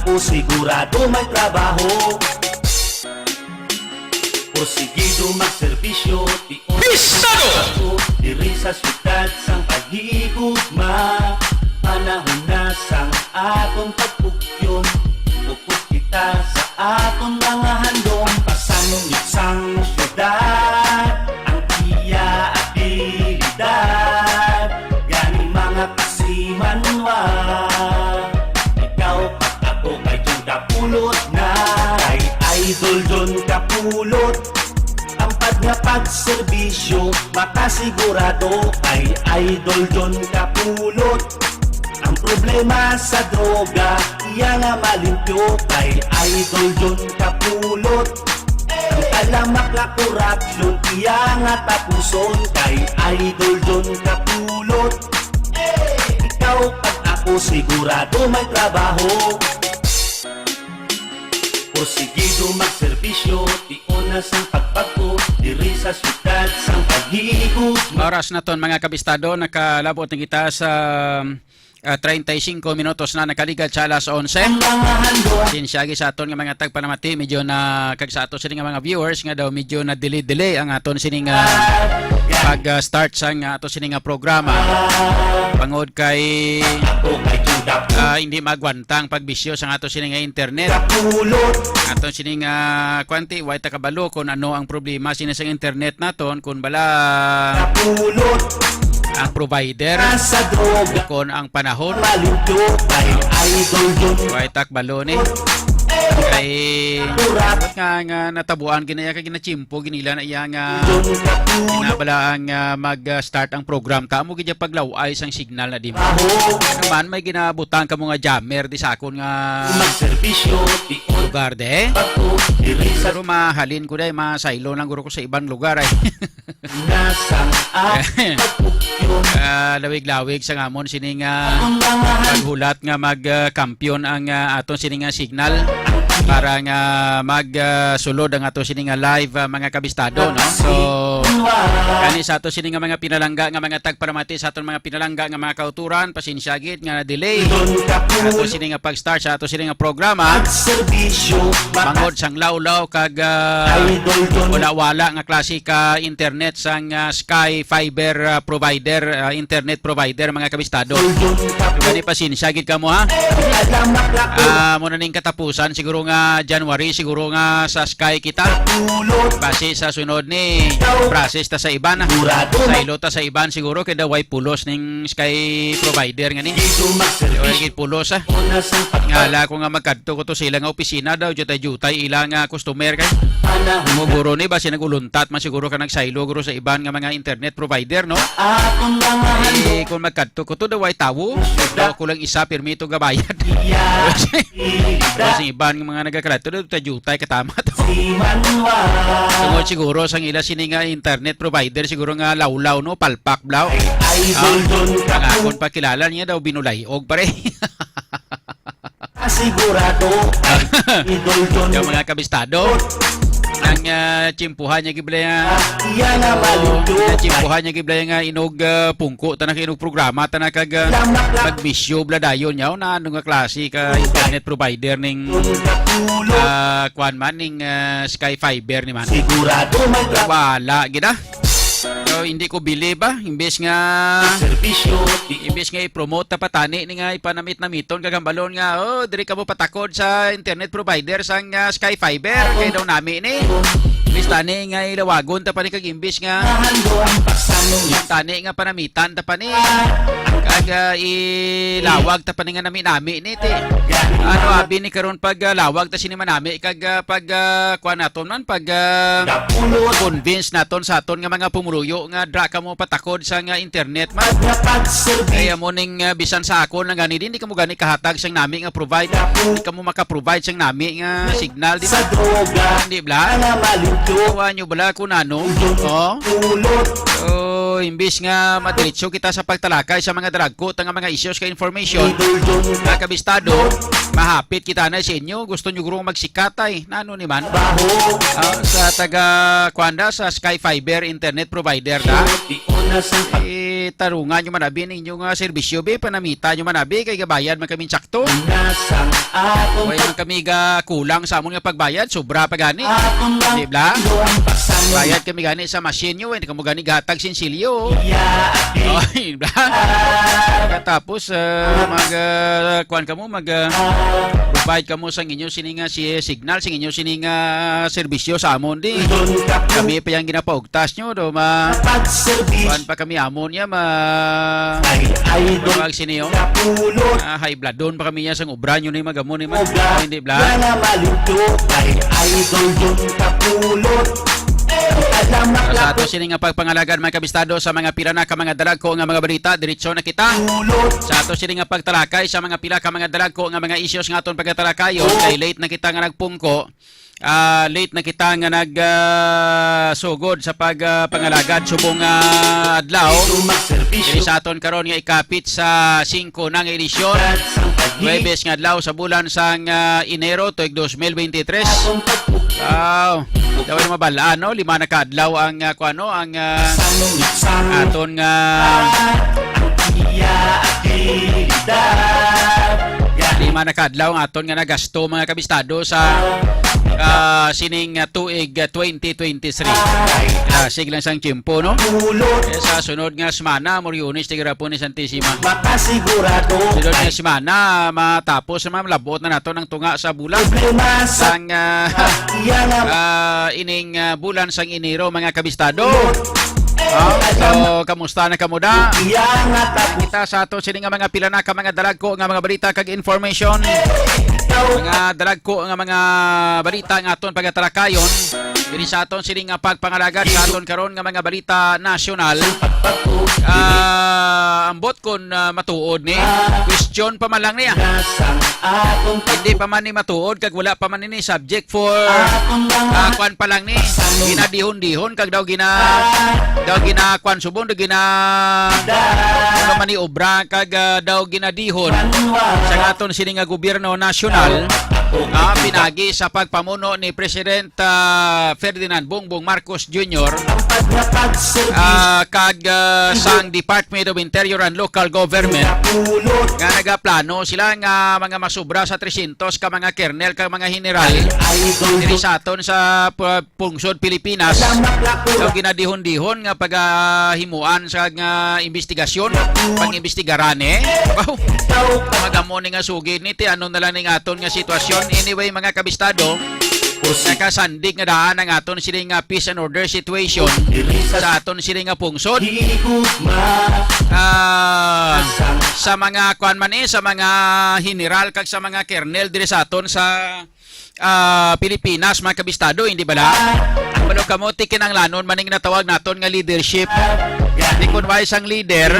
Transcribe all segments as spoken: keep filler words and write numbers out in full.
O sigurado may trabaho. Porsigido magserbisyo, tion Pistado! Ako diri sa syudad sang paghigugma. Panahon na sang aton pagpugyon. Focus kita sa aton mga handom. Pasangit sang syudad ang iya abilidad. Gani mga kasimanwa, ikaw kag ako kay John Kapulot na. Kay Idol John Kapulot, ang pad nga pagserbisyo, makasigurado kay Idol John Kapulot. Ang problema sa droga, iya nga malimpyo kay Idol John Kapulot. Ang talamak nga korupsyon, iya nga tapuson kay Idol John Kapulot. Ikaw kag ako sigurado may trabaho. Porsigido magserbisyo, tion na sang pagpagko, diri sa syudad sang paghigugma. Oras naton, mga kabistado, nakalabot na kita sa, ah, treinta y cinco minutos na nakaligal sa alas onse. Ang mga handom. Sinsyagi sa aton nga mga tagpanamati, medyo na, kag sa ato sini nga mga viewers nga daw medyo na delay-delay ang aton sini nga pag, ah, start sang ato sini nga programa. Bangod kay, ah, hindi magwanta ang pagbisyo sang ato sini nga internet. Aton sini nga, kwanti, way ta kabalo kung ano ang problema sini sa internet naton, kung bala Kapulot. Ang provider, sa droga, kung ang panahon. Malimpyo kay Idol John. Way ta kabalo ni. Kay, Kurat. Nga, nga natabuan ginaya kay ginachimpo, ginila na iya nga John Kapulot. Ginabala ang, ah, mag, ah, start ang program. Tamo gid paglaw-ay sang signal na di mo. Aho. Ano man, may ginabutang ka mo nga jammer di sa akon nga Magserbisyo, tion lugar de. Pagko, diri sa Pero mahalin ko day, masaylo lang guro ko sa ibang lugar ay. Nasang at pagpugyon. Ah, lawig-lawig sa ngamon sini nga Ang mga han- paghulat nga mag, ah, kampiyon ang, ah, aton sini nga signal para nga mag, ah, sulod ang ato sini nga live, ah, mga kabistado, no? So, kani sa ato sini nga mga pinalangga nga mga tagparamati sa aton mga pinalangga nga mga kauturan, pasensya gid nga delay Idol Kapul. Ato sini nga pag-start sa ato sini nga programa. At serbisyo, mata- Bangod sang lawlaw kag, ah, Idol John. Wala-wala nga klase ka internet sang, ah, Sky Fiber, ah, provider, ah, internet provider, mga kabistado. Idol John Kapul. Gani, pasensya gid kamo, ha? Alam maklako. Ah, mo na ning katapusan siguro nga January, siguro nga sa Sky kita. Kapulot. Base sa sunod ni Ikaw. Process ta sa iban, ha? Sigurado. Saylo ta sa iban siguro kay daw way pulos ning Sky provider nga ni. Dito magserbisyo. Way gid pulos, ha? Una sa pagka- Ngala ko nga magkadto ko to sila nga opisina daw, jutay-jutay ila nga customer kay. Panahon. Mo guro ni, basi nag-uluntat man siguro ka nagsaylo guro sa iban nga mga internet provider, no? Atong mga Eh, kung magkadto ko to, daw way tawo. Daw ko lang isa, pirmi to gabayad. Iya. Tapos ang iban nga mga nagakadto, daw jutay-jutay katama to. Si Manuel. Tungod siguro sang ila sini nga internet provider, siguro nga lawlaw, no? Palpak, blaw. Ay, Idol Ah, John ang Kapul. Akon pakilala niya daw, binulay-og, pare. Sigurado, Idol John. Yung mga kabistado. Ang, ah, tsimpuhan niya giblay nga, Iya nga oh, maluto. Ang tsimpuhan niya giblay nga inog, ah, pungko, tana ka inog programa, tana kag, ah, Lamak lang. Magbisyo bla dayon niya. O, na ano nga klase ka internet provider ning, Yung kapulo. Ah, kuan man, ning, ah, Sky Fiber ni man. Sigurado may tra- Wala, gid, ah. So, hindi ko believe, ah. Imbes nga, Serbisyo, di- imbes nga i-promote ta pa tani ni nga ipanamit-namiton kag hambalon nga, "Oh, diri kamo patakod sa internet provider sang, ah, Sky Fiber." Kay daw nami ni. Imbes tani nga ilawagon ta pa ni kag imbes nga Mahal mo ang pagsano niya. Tani nga panamitan ta pa ni. Kag, ah, ilawag ta pa ni nga nami-nami ni, ti. Ano, abi ni karon pag, ah, lawag ta sini manami kag, ah, pag, ah, kuan naton man, pag, ah, Dapulo. Convince naton sa aton nga mga pumuluyo nga dra kamo patakod sa nga internet man. Nga pagserbi. Kaya mo ning, ah, bisan sa akon lang gani, di kamo gani kahatag sang nami nga provide. Dapulo. Di kamo makaprovide sang nami nga signal, di Sa ba? Droga. Hindi bla? Nga maluto. Kuha nyo bala kung ano? Oh? Pulot. Oh, imbis nga madiretso kita sa pagtalakay sa mga dragko, ta nga mga issues ka information, Idol John. Mga kabistado, mahapit kita na sa inyo. Gusto nyo guro magsikatay. Nano ni man? Baho. Ah, sa taga, kuan da, sa Sky Fiber internet provider da. Eh, tarungan nyo man abi ninyo nga serbisyo, be, panamita nyo man abi, kay gabayad man kami sakto. Way man kami ga kulang sa amon nga pagbayad, sobra pa gani. Di ba? Bayad kami gani sa machine nyo, way na kamo gani gahatag sinsilyo. Oh, di ba? Tapos, ah, mag, ah, kuwan kamo, mag, ah, provide kamo sa inyo sini nga si signal, sa inyo sini nga serbisyo sa amon, di. Kami pa yang ginapaugtas nyo, do, ma, kuwan pa kami amon niya, ma, Ay, idol, mag sini, oh. Kapulot. Ah, high blood doon pa kami niya sang obra nyo ni magamon ni man. Hindi bla. Sa ato sini nga pagpangalagad, mga kabistado, sa mga pila na ka mga dalagko nga mga balita, diretso na kita. Sa ato sini nga pagtalakay sa mga pila ka mga dalagko nga mga issues nga aton pagatalakayon, kay late na kita nga nagpungko. Ah, late na kita nga nag, ah, sugod sa pag, ah, pangalagad subong, ah, adlaw. Diri sa aton karon nga ikapit sa singko na nga edisyon. Huwebes nga adlaw sa bulan sang, ah, Enero tuig dos mil bente tres. Wow. Daw na mabal-an, no? Lima na ka adlaw ang, ah, kuano, ang, ah, aton nga lima na ka adlaw ang aton nga nagasto, mga kabistado, sa, ah, sining, ah, tuig, ah, twenty twenty-three. Ah, sige lang sang tiyempo, no? Eh, sa sunod nga semana, Moriones, tigirapon ni Santisima. Makasigurado. Sunod nga semana, matapos na, malabot na nato ang tunga sa bulan. Problema sa Ang, ah, iya nga ah, ining, ah, bulan sang Enero, mga kabistado. Ah, so, kamusta na kamo da? Iya nga tapos. Kita sa ato sini nga mga pila na ka mga dalagko nga mga balita kag information. Mga dalagko nga mga balita nga aton pagatalakayon. Diri sa aton sini nga pagpangalagad sa aton karon nga mga balita nasyonal. Ah, ambot kon, ah, matuod ni. Question pa man lang niya. Hindi pa man ni matuod kag wala pa man ni subject for, ah, kwan pa lang ni. Ginadihon-dihon kag daw gina-, daw gina-, kwan subong, daw gina-, ano man ni obra kag, ah, daw ginadihon sa aton sini nga gobyerno nasyonal, ah, pinagi sa pagpamuno ni President, ah, Ferdinand Bongbong Marcos Junior, ah, kag, ah, sang Department of Interior and Local Government nga nagaplano sila nga mga masubra sa trescientos ka mga kernel kag mga general diri sa aton sa p-, pungsod Pilipinas. So, ginadihon-dihon nga pagahimuan sa nga investigasyon, pang-imbestigaran, eh. Wow. Magamo ni nga sugid ni ti ano na lang ning aton nga sitwasyon. Anyway, mga kabistado, nakasandig nga daan ang aton sini nga peace and order situation sa aton sini nga pungsod. Ah, sa mga kwan man, eh, sa mga general kag sa mga kernel diri sa aton sa, ah, Pilipinas, mga kabistado, hindi bala? Pero kamo, ti kinahanglanon man ning natawag naton nga leadership. Di kun wala sang leader,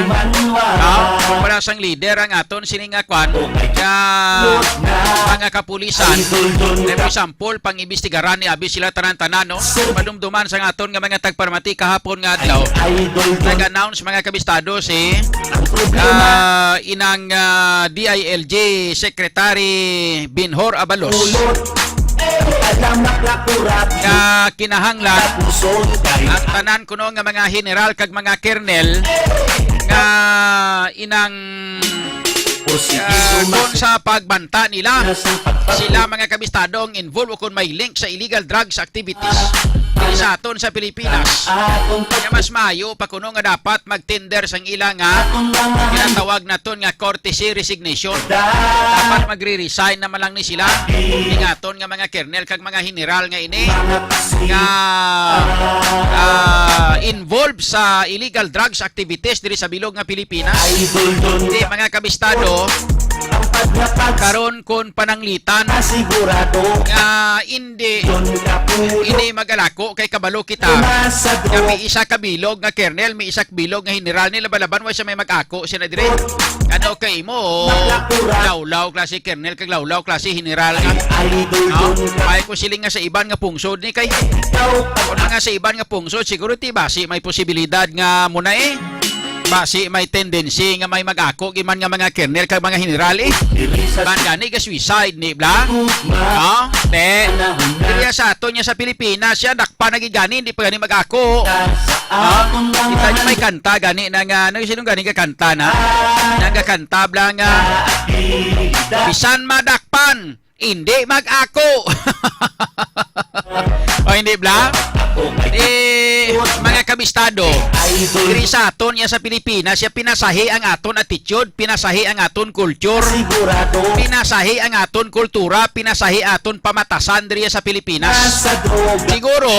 ah, kun wala sang leader ang aton sini nga kwan, nga mga kapulisan. Like, for example, pang-imbestigaran ni abi sila tanan-tanan, no? Madumduman sa aton nga mga tagparamati kahapon nga adlaw, nag-announce, mga kabistado, si, ah, inang, ah, D I L G Secretary Binhor Abalos nga kinahanglan ang tanan kuno nga mga general kag mga kernel nga inang, ah, kon sa pagbanta nila, sila, mga kabistado, ang involved o kon may link sa illegal drugs activities diri sa aton sa Pilipinas. Kaya mas maayo pa kuno nga dapat mag-tender sang ila nga ginatawag naton nga courtesy resignation. Dapat magre-resign na man lang ni sila. Ning aton nga mga kernel kag mga general nga ini nga, ah, involved sa illegal drugs activities diri sa bilog nga Pilipinas. Di, mga kabistado, karon kon pananglitan nga hindi, hindi magalako kay kabalo kita nga may isa ka bilog nga kernel, may isa ka bilog nga general, ni laban-laban, wa siya may mag-ako siya na dire. Ano kay mo? Lawlaw klase kernel kag lawlaw klase general nga. No? Ay ko siling nga sa iban nga pungsod ni kay. Kung nga sa iban nga pungsod, siguro ti basi may posibilidad nga muna eh. Basi may tendency nga may mag-ako giman nga mga kernel kag mga general, eh. Man gani ga-suicide, ni bla? Ha? Te, diri sa aton nga sa Pilipinas, siya dakpan na gid gani, hindi pa gani mag-ako. Ha? Kita niyo may kanta gani na nga, ano, sino gani nga kanta na? Nang gakanta bla nga, "Bisan madakpan, hindi mag-ako." O, hindi bla? Eh, mga kabistado, diri sa aton nga sa Pilipinas, siya pinasahi ang aton attitude, pinasahi ang aton culture, pinasahi ang aton kultura, pinasahi aton pamatasan diri sa Pilipinas. Siguro,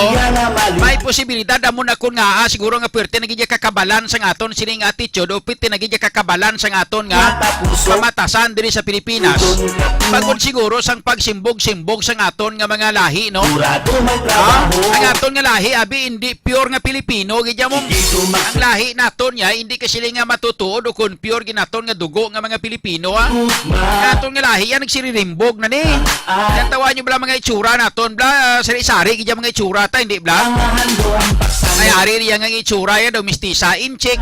may posibilidad amo na kun nga, ah, siguro nga puwerte na gid ya kakabalan sang aton sining attitude o puwerte na gid ya kakabalan sang aton nga pamatasan diri sa Pilipinas. Bangod siguro sang pagsimbog-simbog sang aton nga mga lahi, no? Ah, ang aton nga lahi, abi, hindi pure nga Pilipino gid ya mo. Ang lahi naton ya, hindi ka sila nga matutuod o kon pure gid naton nga dugo nga mga Pilipino, ah. Ang aton nga lahi, yan nagsiririmbog na ni. Yan tawa nyo bala mga itsura naton, bla, ah, sari-sari gid ya mga itsura ta, hindi bla? May ari riya nga itsura ya daw mistisa Intsik.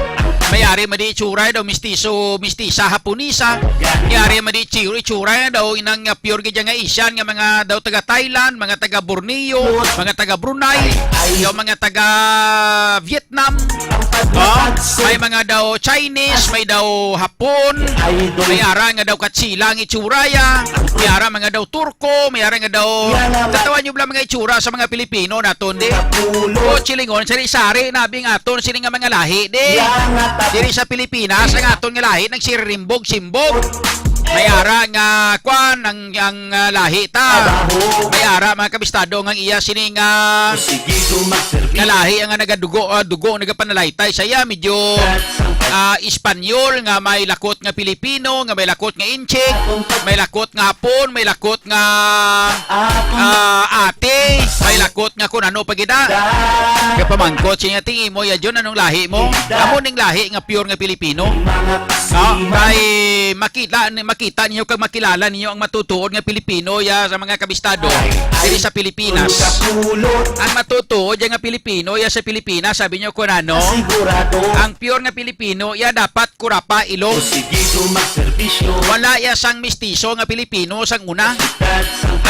May ari madi itsura ya daw mistiso, mistisa Haponesa. May ari madi itsu-, itsura ya daw inang, ah, pure gid ya nga Asian nga mga daw taga Thailand, mga taga Borneo, mga taga Brunei, daw mga taga Vietnam. Oh, may mga daw Chinese, may daw Hapon, may ara nga daw Katsila ang itsura ya, may ara mga daw Turko, may ara nga daw, tatawan nyo bala mga itsura sa mga Pilipino naton, di? O, chilingon, sari-sari na bing aton sini nga mga lahi, di? Diri sa Pilipinas, ang aton nga lahi, nagsiririmbog-simbog. May ara nga, kwan, ang, ang, ah, lahi ta. May ara, mga kabistado, nga ang iya sini nga, nga lahi, ang nagadugo, ah, dugo, nagapanalaytay sa iya, medyo, ah, Espanyol, nga may lakot nga Pilipino, nga may lakot nga Intsik, may lakot nga Hapon, may lakot nga, ah, ate, may lakot nga kun ano pa gid, ah. Kapamangkot siya, "Tingin mo, ya John, anong lahi mo?" Amo ning lahi nga pure nga Pilipino. No? Kay makita, makita ninyo kag makilala ninyo ang matutuod nga Pilipino ya sa mga kabistado diri sa Pilipinas. Ang matutuod ya nga Pilipino ya sa Pilipinas, sabi nyo kun ano? Ang pure nga Pilipino ya dapat kurapa, ilong. Wala ya sang mistiso nga Pilipino sang una.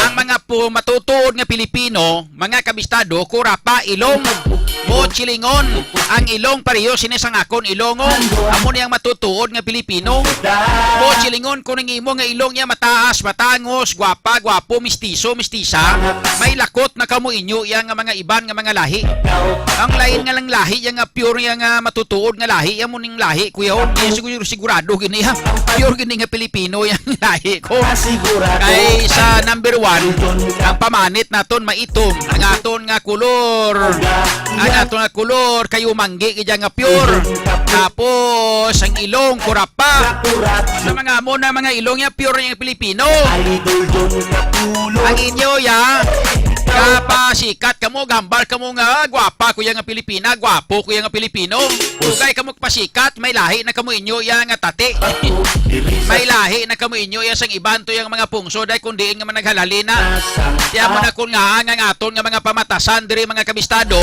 Ang mga pu-, matutuod nga Pilipino, mga kabistado, kurapa, ilong. Mo chilingon, ang ilong pareho sini sang akon ilong, oh. Amo ni ang matutuod nga Pilipino. Mo chilingon, kung ang imo nga ilong niya mataas, matangos, gwapa, gwapo, mistiso, mistisa, may lakot na kamo inyo iya nga mga iban nga mga lahi. Ang lain nga lang lahi, iya nga pure, iya nga matutuod nga lahi, amo ning lahi, kuya, oh. Iya siguro, sigurado gini, ha? Pure gini nga Pilipino, iya lahi ko. Kay sa number one, ang pamanit naton maitom. Ang aton nga kulor, ang aton nga kulor, kayo manggi gid nga pure. Tapos, ang ilong, kurapa. Sa mga amo na mga ilong niya, pure niya Pilipino. Ang inyo, ya, kapasikat kamo, gambal kamo nga, "Gwapa ko ya nga Pilipina, gwapo ko ya nga Pilipino." Dugay kamo pasikat, may lahi na kamo inyo iya nga tati. May lahi na kamo inyo iya sang iban to yang mga pungsod ay kun diin nga man naghalali na. Kaya mo na kun nga ang, ang aton nga mga pamatasan diri mga kabistado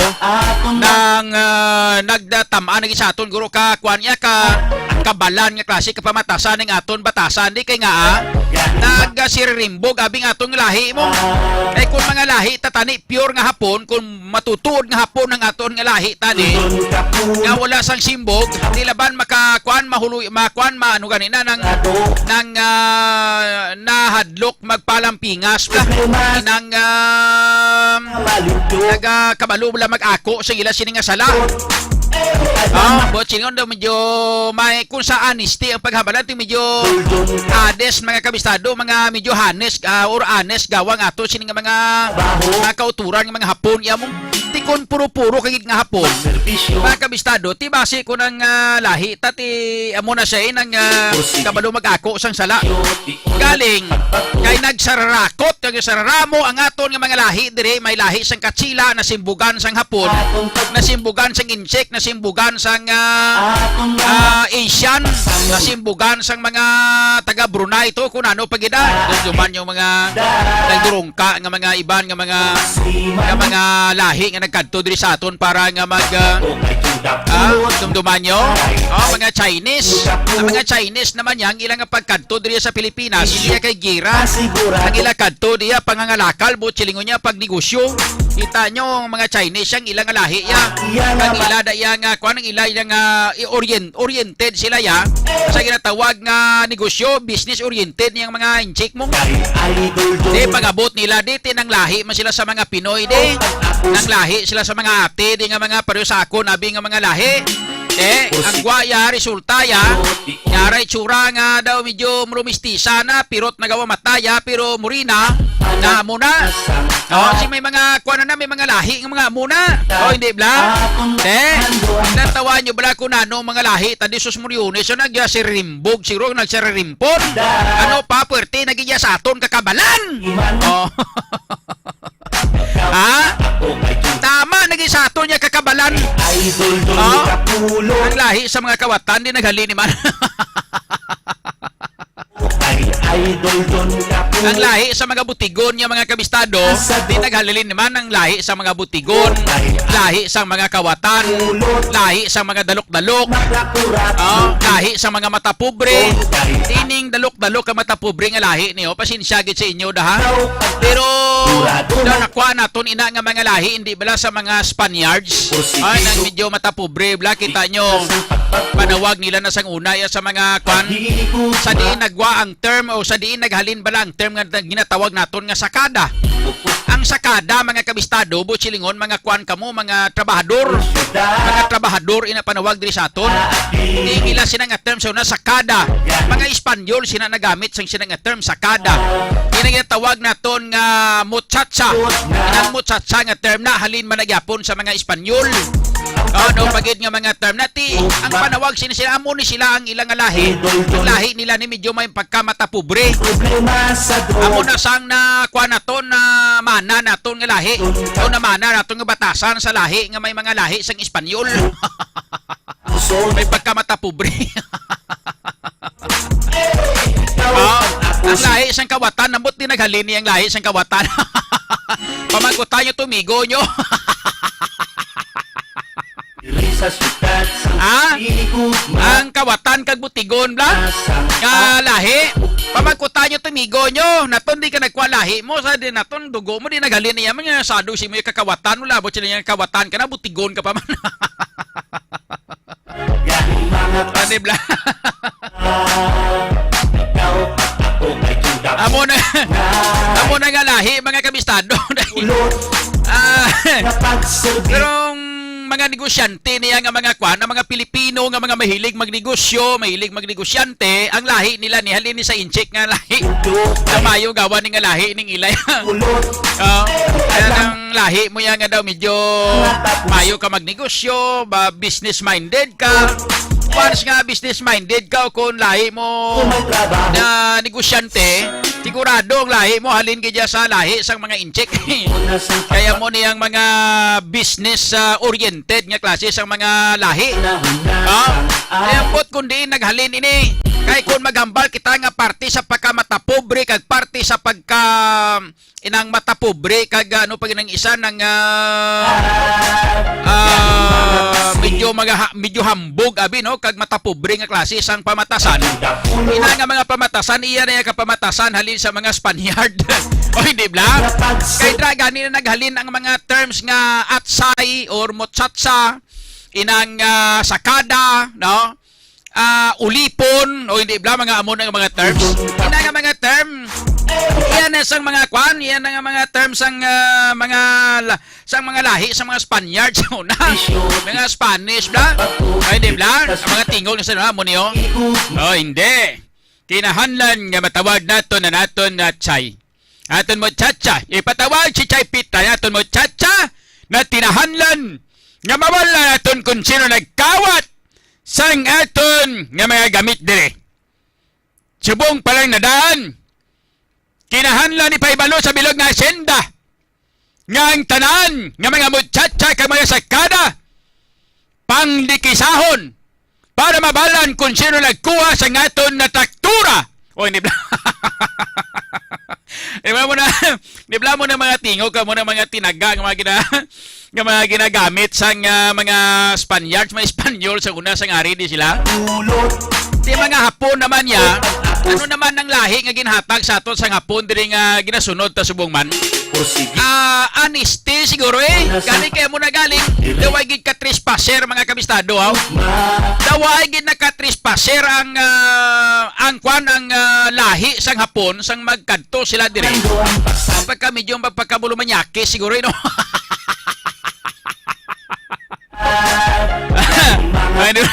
nang, ah, nagdatam-an lagi sa aton guro ka kuan niya ka kabalan nga klase ka pamatasan ning aton batasan di kay nga, ah, nagasiririmbog abing aton nga lahi mo. Kay kun mga lahi tatani pure nga Hapon, kun matutuod nga Hapon ang aton nga lahi tani nga wala sang simbog, di laban makakuan, mahuloy, makuan, maano gani na nang, nang, ah, nahadlok magpalampingas pa. Nang, ah, nagakabalo wala mag-ako sa ila sini nga sala. Ah, but silingon daw medyo may kung sa honesty ang paghabalan, ting medyo honest mga kabistado, mga medyo honest, ah, or honest gawang ato sini nga mga, mga kauturan nga mga Hapon iya mo. Ti kon puro-puro kagid nga Hapon. Mga kabistado, ti basi ko nang, ah, lahi ta ti amo na siya, eh, nang, ah, kabalo mag-ako sang sala. Galing kay nagsararakot, nagsararamo ang aton nga mga lahi diri, may lahi sang Katsila, nasimbugan sang Hapon, nasimbugan sang Intsik, nasimbugan sang, ah, ah, Asian, nasimbugan sang mga taga Brunei to, kung ano pa gid, ah. Duman yung mga nagdurungka nga mga iban nga mga, nga mga lahi nagkadto diri sa aton para nga mag, ah, ah, dumduman nyo? Oh, mga Chinese. Ang mga Chinese naman yan, ilang nga pagkadto diri sa Pilipinas, hindi kay gira. Ang ila kadto diya, pangangalakal, buot silingon niya, pag negosyo. Kita nyo, ang mga Chinese, yang ilang lahi ya. Ang ila da iya nga, kuwan, ang ila iya nga, i- orient, oriented sila ya. Sa ginatawag nga negosyo, business oriented niyang mga inchik mo. Di, pag-abot nila, di, tinanglahi man sila sa mga Pinoy, di. Nanglahi sila sa mga ate, di nga mga pareho sa akon, abi nga mga lahi. Eh, ang gwa ya, resulta ya, yara itsura nga daw medyo rumistisa na, pirot nagawa mataya, pero murina, na amo na. Oh, si may mga, kuwan na, may mga lahi nga mga amo na. Oh, hindi bla? Eh, natawa nyo bla kung ano mga lahi? Tadi sus muriones, so nagya si Rimbog, siguro nagsaririmpon. Ano pa, puwerte, nagigya sa aton kakabalan. Oh. Ha? Tama, naging sa aton niya kakabalan. Idol Don Oh? Kapulo. Ang lahi sa mga kawatan, di naghalin ni man. Ay, Idol Don Kapulo. Ang lahi sa mga butigon niya, mga kabistado, Sa di do- naghalin ni man ang lahi sa mga butigon, Ay, lahi sa mga kawatan, Pulo. Lahi sa mga dalok-dalok. Naglakurat. Oh, lahi sa mga mata pobre. Ay, Ining dalok-dalok ka mata pobre nga lahi niyo. Pasensya gid sa inyo da, ha? Pero Sigurado daw na. Nakuha naton ina nga mga lahi, hindi bala sa mga Spaniards. Ay, nang medyo mata pobre, bla, kita nyo. Panawag nila na sang una ya sa mga kwan. Sa diin nagwa ang term o sa diin naghalin bala ang term nga ginatawag naton nga sakada. Ang sakada, mga kabistado, buot silingon, mga kwan kamo, mga trabahador. Mga trabahador, ina panawag diri sa aton. Tingila sina nga term sa una, sakada. Mga Espanyol sina nagamit sang sina nga term, sakada. Ina ginatawag naton nga muchacha. Ang muchacha nga term na halin man na gyapon sa mga Espanyol. Ano pagid nga mga term na ti ang panawag sina sila, amo ni sila ang ilang nga lahi. Ang lahi nila ni medyo may pagkamata pobre. Problema sa Amo na sang na kuha naton na mana naton nga lahi. O na mana naton nga batasan sa lahi nga may mga lahi sang Espanyol. May pagkamata pobre. Oh, ang lahi sang kawatan, nambot din naghalin niya ang lahi sang kawatan. Pamangkutan nyo, tumigo nyo. Diri sa syudad sa Ha? Tilikod na Ang kawatan kag butigon, bla? Sa Nga lahi. Pamangkutan nyo, tumigo nyo. Naton di ka nagkuha lahi mo, sa di naton dugo mo, di naghalin niya. Mga sado si mo yung kakawatan, wala abot sila yung kawatan ka na, butigon ka pa man. Ani bla. Amo na, amo na nga lahi, mga kabistado. Ah, pero ang mga negosyante niya nga mga kwan, ang mga Pilipino nga mga mahilig magnegosyo, mahilig magnegosyante, ang lahi nila ni halin ni sa inchik nga lahi. Kamayo gawa ni nga lahi ning ilay. Oh, kaya ang lahi mo yan nga daw medyo mayo ka magnegosyo, ba business-minded ka. Once nga business-minded ka o kung lahi mo na negosyante, sigurado ang lahi mo halin gid sa lahi sang mga inchik. Kaya mo niyang mga business ah, oriented nga klase sang mga lahi. Ha? Kaya put kung diin naghalin ini. Kay kung maghambal kita nga parte sa pagkamata pobre kag parte sa pagka inang mata pobre kag ano pa ginang isa nang ah, ah, medyo magaha, medyo hambog abi no kag mata pobre nga klase sang pamatasan. Ina nga mga pamatasan iya na iya ka pamatasan halin sa mga Spaniard. O hindi bla? Kay dra gani na naghalin ang mga terms nga atsay or muchacha, inang ah, sakada, no? Ah, ulipon, o hindi bla, mga amo na nga mga terms. Ina nga mga term, iyan na sang mga kwan, iyan na nga mga terms ang ah, mga la- sang mga lahi sa mga Spaniards una. Mga Spanish bla. Ay, di bla? Ang mga tingog na sila mo niyo. Oh, hindi. Kinahanlan nga matawag naton na naton na Chay. Aton mo chacha, ipatawag si Chay Pita, aton mo chacha na tinahanlan nga mawala naton kung sino nagkawat sang aton nga mga gamit dire. Subong pa lang nadaan, kinahanglan ipahibalo sa bilog nga asyenda nga ang tanan nga mga muchacha kag mga sakada panglikisahon para mabalan kung sino nagkuha sa ngaton na traktura. O, hindi bla. Di ba mo na, di bla mo na mga tingog ka mo na mga tinaga nga mga gina, nga mga ginagamit sang, ah, mga Spaniards, mga Espanyol sa una, sang ari di sila. Di mga Hapon naman ya, ano naman ang lahi nga ginhatag sa aton sang Hapon diri nga ginasunod ta subong man? Ah, honesty siguro eh. Gani kaya mo na galing, daw ay gid ka trespasser, mga kabistado, ha? Daw ay gid naka trespasser ang, ah, ang kwan, ang, ah, lahi sang Hapon, sang magkadto sila diri. Pagka medyo magpakabulumanyakis siguro, eh, no? Ay, di ba?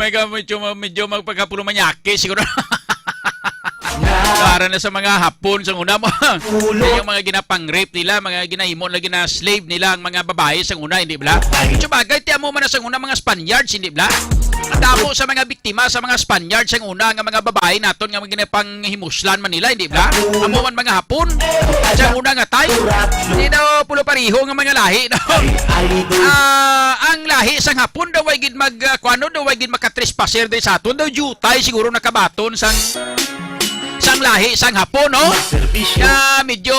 May ka medyo, medyo magpakabulumanyakis siguro. Para na sa mga Hapon sa una mo. Yung mga ginapang-rape nila, mga ginahimo na gina-slave nila ang mga babae sa una, hindi bala? Medyo bagay, tiyan mo man na sa una, mga Spaniards, hindi bala? Ang damo sa mga biktima sa mga Spaniards ang una nga mga babae naton nga mga ginapanghimuslan man nila, hindi bala? Amo man mga Hapon, sa una nga time, hindi daw pulo pariho nga mga lahi, no? Ah, ang lahi sang Hapon daw ay gid mag, ah, kuano daw ay gid makatrespaser diri sa aton, daw jutay siguro nakabaton sang sang lahi sang Hapon, no? Nga medyo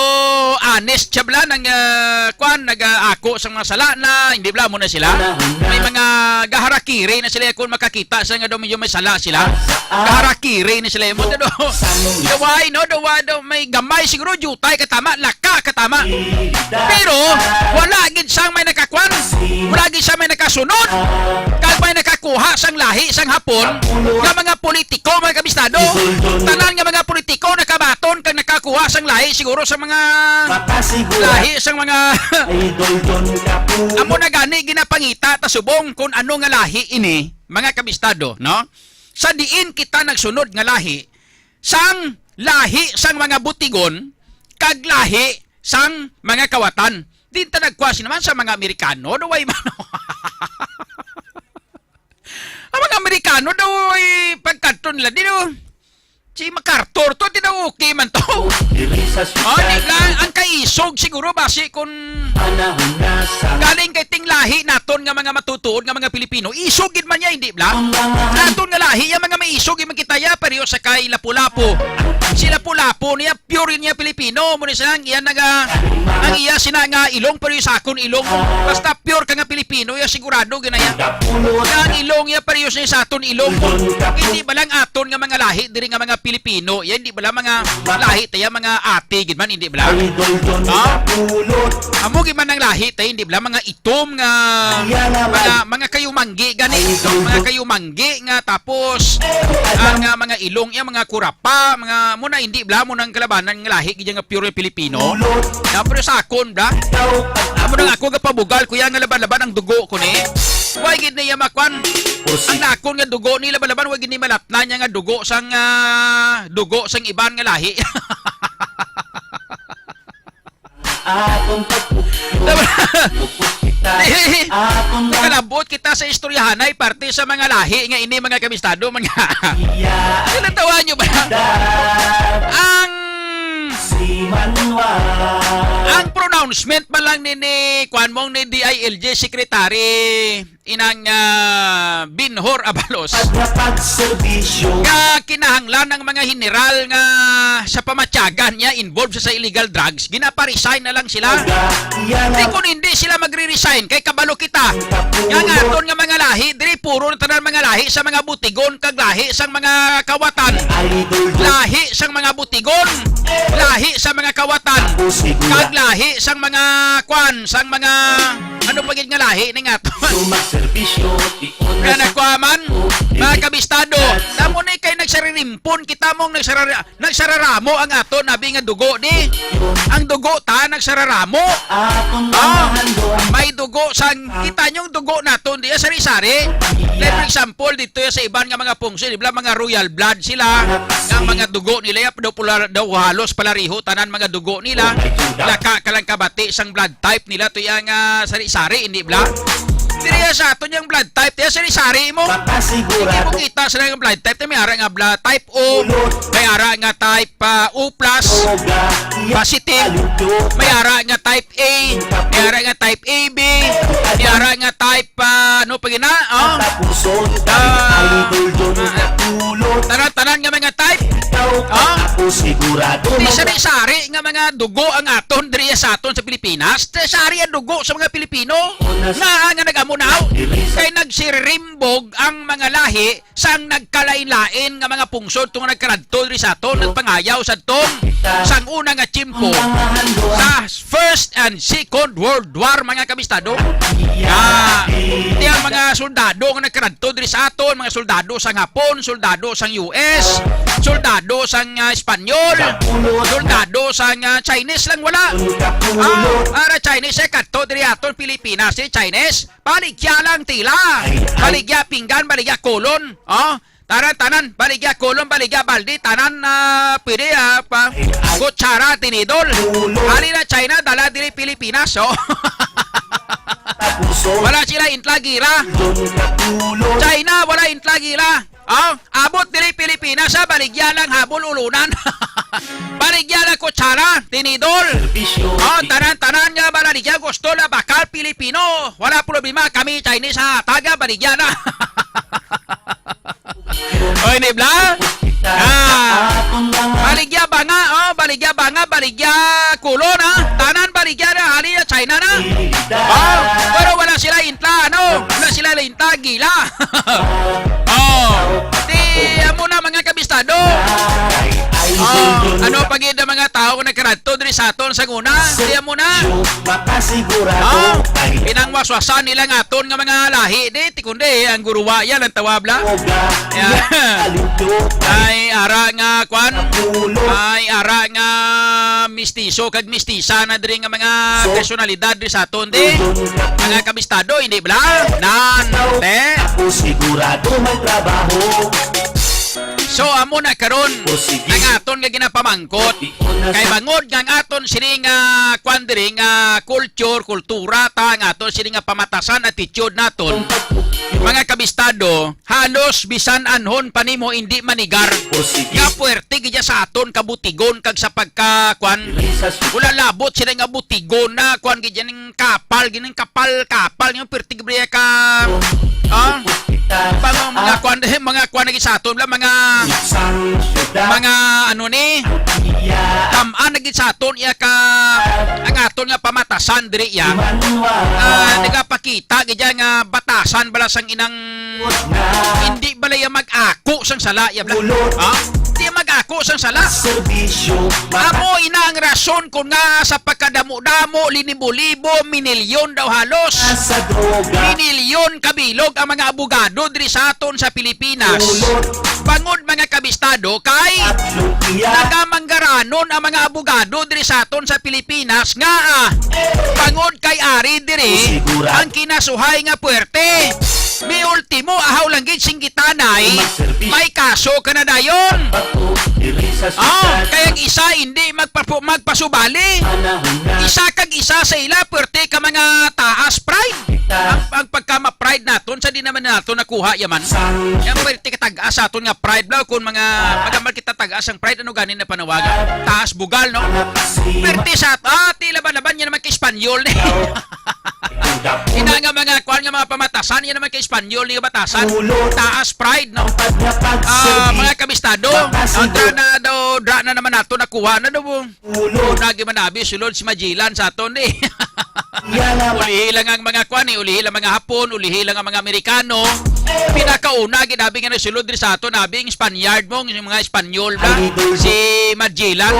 honest siya bala nang, ah, kwan, nag-aako sa mga sala na, hindi bala mo na sila. May mga gaharakiri na sila kung makakita sila nga daw medyo may sala sila. Gaharakiri na sila mo daw. Daw ay, no? Daw, ah, daw may gamay siguro, jutay katama, laka katama. Pero wala gid sang may nakakwan, wala gid sang may nakasunod, kag may nakakuha sang lahi sang Hapon nga mga politiko, mga kabistado. Tanan nga mga politiko nakabaton kag nakakuha sang lahi siguro sa mga lahi sang mga amo na gani ginapangita ta subong kung ano nga lahi ini, mga kabistado, no? Sa diin kita nagsunod nga lahi, sang lahi sang mga butigon kag lahi sang mga kawatan. Din ta nagkuha sila man sa mga Amerikano, daw ay man. Ang mga Amerikano daw ay pagkadto nila, di daw, si MacArthur to, di daw okay man to. Oh, di lang, ang kaisog siguro, basi kung galing kay ting lahi naton nga mga matutuod nga mga Pilipino, isog gid man niya, hindi bala? Naton nga lahi, yung mga may isog, yung kita ya, pareho sa kay Lapu-Lapu. Si Lapu-Lapu niya, pure niya Pilipino, mo ni siya, ang iya naga, ang iya sina nga ilong, pareho sa akon ilong. Basta pure ka nga Pilipino, ya sigurado gid na ya. Nga ang ilong ya, pareho siya sa aton ilong. Hindi ba lang aton nga mga lahi, diri nga mga Pilipino, ya, hindi ba lang mga lahi, tayo mga ate, gid man, hindi ba lang? Ha? Amo gid man ang lahi, tayo, hindi ba lang mga itom nga, mga, mga kayumanggi, gani, mga kayumanggi nga, tapos, ang, ah, mga ilong, ya, mga kurap. Pa, mga, mo na hindi, bla, mo nang kalabanan nga lahi, gid nga pure Filipino. Na, pero sa akon, bla, amo nang ako gapabugal, kuya, nga laban-laban ang dugo ko ni. Why gid niya makwan? Ang nakon nga dugo ni laban-laban, why gid ni malatna niya nga dugo sang, ah, dugo sang iban nga lahi. Atong pagpupyo, Diba? Lupot kita. Atong Nakalabot kita sa istoryahanay parte sa mga lahi nga ini, mga kabistado, mga Iya. Natawa nyo ba? Kita. Ang Si Manuel. Ang pronouncement man lang ni, ni kwan mong ni D I L G Secretary inang, ah, Binhor Abalos. Pagkapagserbisyo. Nga kinahanglan ang mga general nga sa pamatyagan niya involved sa, sa illegal drugs, ginaparesign na lang sila. Di kun hindi sila magre-resign, kay kabalo kita nga ang aton nga mga lahi, diri puro na tanan mga lahi sa mga butigon kag lahi sang mga kawatan. Lahi sang mga butigon, lahi sa mga kawatan, kag lahi sang mga kwan, sang mga ano pa gid nga lahi ning aton. Sumaserbisyo, Nga nagkuha man, mga kabistado, namo ni kay nagsaririmpon, kita mong nagsarara-, nagsararamo ang aton, abi nga dugo, di? Ang dugo ta, nagsararamo. Ah, may dugo sang, kita nyo ang dugo naton, di? Sari-sari. Like, for example, dito sa iban nga mga pungso, di ba, mga royal blood sila, ang mga dugo nila, ya, daw pula-, daw halos palariho, tanan mga dugo nila. Laka ka lang kabati sang blood type nila, to yang, ah, sari-sari, hindi bla? Diri ya sa aton yung blood type, ya sari-sari mo. Hindi mo kita sa yung blood type, may ara nga bla-, type O, may ara nga type, ah, O plus, positive, may ara nga type A, may ara nga type A B, may ara nga type, ah, ano pa gina? Oh? Ah, tanan-tanan nga mga type. Ha? Ako sigurado. Di sari-sari nga mga dugo ang aton diri sa aton sa Pilipinas. Sari ang dugo sa mga Pilipino. Nga nga nag-amo na, oh. Kay nagsirimbog ang mga lahi sang nagkalain-lain nga mga pungsod tong nagkaradto diri sa aton, nagpangayaw sa tong sang una nga tiyempo sa First and Second World War, mga kabistado. Nga, ti ang mga soldado nga nagkaradto diri sa aton, mga soldado sang Hapon, soldado sang U S, soldado sang, ah, Espanyol, soldado sang, ah, Chinese lang wala. Ah, ara Chinese, eh, kadto diri aton Pilipinas, eh, Chinese. Baligya lang tila. Baligya pinggan, baligya kulon. Oh, tanan, tanan. Baligya kulon, baligya baldi. Tanan, ah, pwede, ah, pa, kutsara, tinidol. Hali na China, dala diri Pilipinas, oh. Wala sila intla gira. China, wala intla gira. Oh, abot diri Pilipinas, ah, baligya lang habol ulunan. Baligya lang kutsara, tinidol. Oh, tanan-tanan nga baligya gusto na bakal Pilipino. Wala problema kami Chinese, ha. Taga baligya na. Oy, ni bla? Ah, baligya banga, oh, baligya banga, baligya kulon, ha. Tanan baligya na, hali na China na. Oh, pero wala sila intla, ano? Wala sila intla, gila. Oh, di amo na, mga kabistado. Oh, ano pa gid ang mga tawo nga nagkaradto diri sa aton sa una? Di amo na. Makasigurado. Oh, pinangwaswasan nila nga aton nga mga lahi, di ti kundi ang guruwa yan ang tawabla. Yeah. Ay ara nga kwan. Ay ara nga mistiso kag mistisa na diri nga mga personalidad diri sa aton, di. Mga kabistado, hindi bla? Nan, te. Ako sigurado may trabaho. So, amo na karon ang aton nga ginapamangkot. Kay bangod nga ang aton sini nga kwan diri nga culture, kultura ta, ang aton sini nga pamatasan, attitude naton, mga kabistado, halos bisan anhon pa nimo hindi manigar. Nga puwerte gid sa aton kabutigon kag sa pagka kwan. Wala labot sila nga butigon na kwan gid yan kapal, gining kapal, kapal, yung perti briya ka, ah, pa mga, mga kwan, eh, mga kwan lagi sa aton, bla, mga, mga, ano ni, tamaan lagi sa aton, iya ka, ang aton nga pamatasan diri, iya. Ah, nagapakita, gid nga batasan, bala, sang inang hindi bala iya mag-ako sang sala, iya, bla? Ha? Di mag-ako sang sala. Amo ina ang rason kon nga sa pagkadamo-damo, linibo-libo, minilyon daw halos. Minilyon ka bilog ang mga abogado diri sa aton sa Pilipinas. Bangod, mga kabistado, kay nagamanggaranon ang mga abogado diri sa aton sa Pilipinas nga, ah, bangod kay ari diri ang kinasuhay nga puwerte. Miultimo, ahaw lang gid sing gitanay, may kaso ka na dayon. Oh, kay ang isa hindi magpapu-, magpasubali. Isa kag isa sa ila, puwerte ka mga taas pride. Ang, ang pagka ma-pride naton, sa di naman naton nakuha yaman. Yang puwerte ka tag-as sa aton nga pride, bla, kung mga magamal kita tag-as ang pride, ano ganin na panawagan? Taas bugal, no? Puwerte sa, ah, ti laban-laban niya naman kay Espanyol, eh. Ina nga mga kwan nga mga pamatasan, yan naman kay Espanyol ni batasan. Taas pride, no? Ah, mga kabistado, ang dra na daw, dra na naman nato nakuha na daw. Una gid man abi sulod si Magellan sa aton, eh. Ulihi lang ang mga kwan, eh, ulihi lang mga Hapon, ulihi lang ang mga Amerikano. Pinakauna gid abi nga nagsulod diri sa aton, abi ang Spaniard mo, ang mga Espanyol, bla, si Magellan.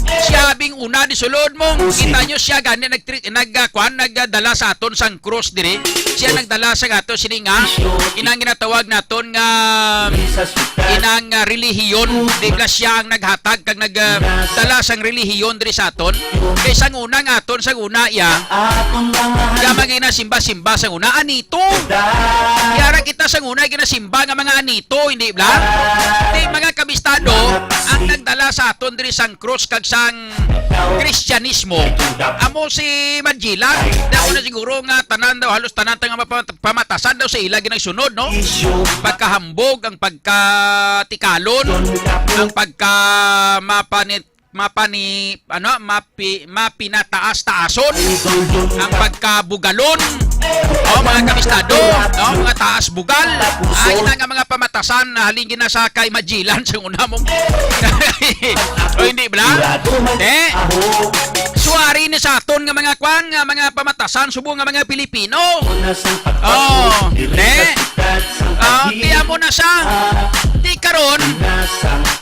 Siya abi ang una ni sulod mo. Kita nyo siya gani nag, nag, ah, kwan, nagdala sa aton sang cross diri. Siya nagdala sa ato sini nga inang ginatawag naton nga inang, ah, relihiyon. Di ba siya ang naghatag kag nag, ah, dala sang relihiyon diri sa aton? Kay sang una nga aton, sang una iya, iya man ginasimba-simba sang una, anito. Yara kita sang una ginasimba nga mga anito, hindi bla? Di, mga kabistado, ang nagdala sa aton diri sang cross kag sang Kristyanismo, amo si Magellan. Di, amo na siguro nga tanan daw, halos tanan ta nga mapa-, pamatasan daw sa ila ginagsunod, no? Pagkahambog, ang pagkatikalon, ang pagka mapanit-, mapani-, ano, mapi-, mapinataas-taason, ang pagkabugalon, Oh, mga kabistado, no? Mga taas bugal. Ay na nga mga pamatasan na halin gina sa kay Magellan sa una mo. O hindi bala? Eh? Suwari ni sa aton nga mga kwan, nga mga pamatasan, subo nga mga Pilipino. Oh, eh? Ah, di amo na siya. Di karon,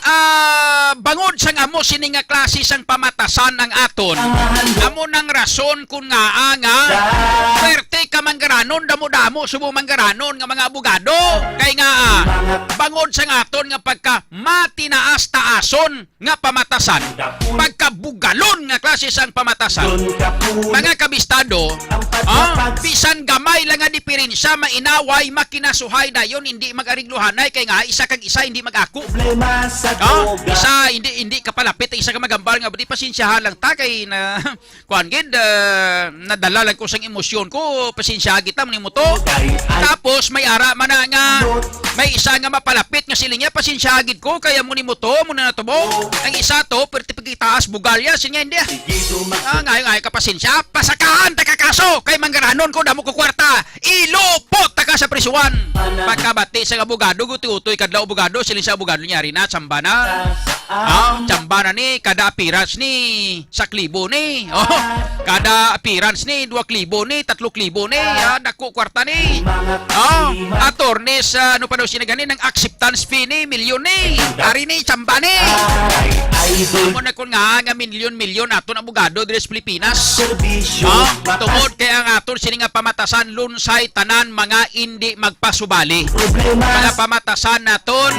ah, bangod sang amo sini nga klase sang pamatasan ang aton. Amo nang rason kun ngaa nga puwerte ka manggaranon, damo-damo subo manggaranon nga mga abogado. Kay nga, ah, bangod sang aton nga pagka matinaas-taason nga pamatasan, pagkabugalon nga klase sang pamatasan, mga kabistado, ah, bisan gamay lang nga diferensya, mainaway, makinasuhay dayon, hindi mag-arigluhanay, kay nga isa kag isa hindi mag-ako. Ah, isa hindi, hindi kapalapit ang isa ka maghambal nga, "Di, pasensyahan lang ta kay na kuan gid, ah, nadala lang ko sang emosyon ko, pasensya kita mo nimo to." Tapos may ara man na nga may isa nga mapalapit nga siling niya, "Pasensya gid ko kaya mo nimo to, mo na natubo." Ang isa to, perti pagitaas bugalya, siling niya, "Hindi, ah, ngayo, ngayo ka pasensya, pasakahan ta ka kaso kay manggaranon ko, damo ko kwarta, ilupot ta ka sa prisuan." Pagkabati sa abogado, guti-utoy kadlaw abogado, siling sa abogado niya, "Ari na, tsamba na." Ah, tsamba na ni, kada appearance ni, sa klibo ni. Oh, kada appearance ni, dua klibo ni, tatlo klibo ni, ah, dako kwarta ni. Oh, attorneys, ah, ano pa daw sila gani, nang acceptance fee ni, milyon ni. Ari ni, tsamba ni. Amo na kun nga, nga milyon-milyon aton abogado diri sa Pilipinas. Oh, tungod kay ang aton sini nga pamatasan, lunsay tanan mga indi magpasubali. Mga pamatasan naton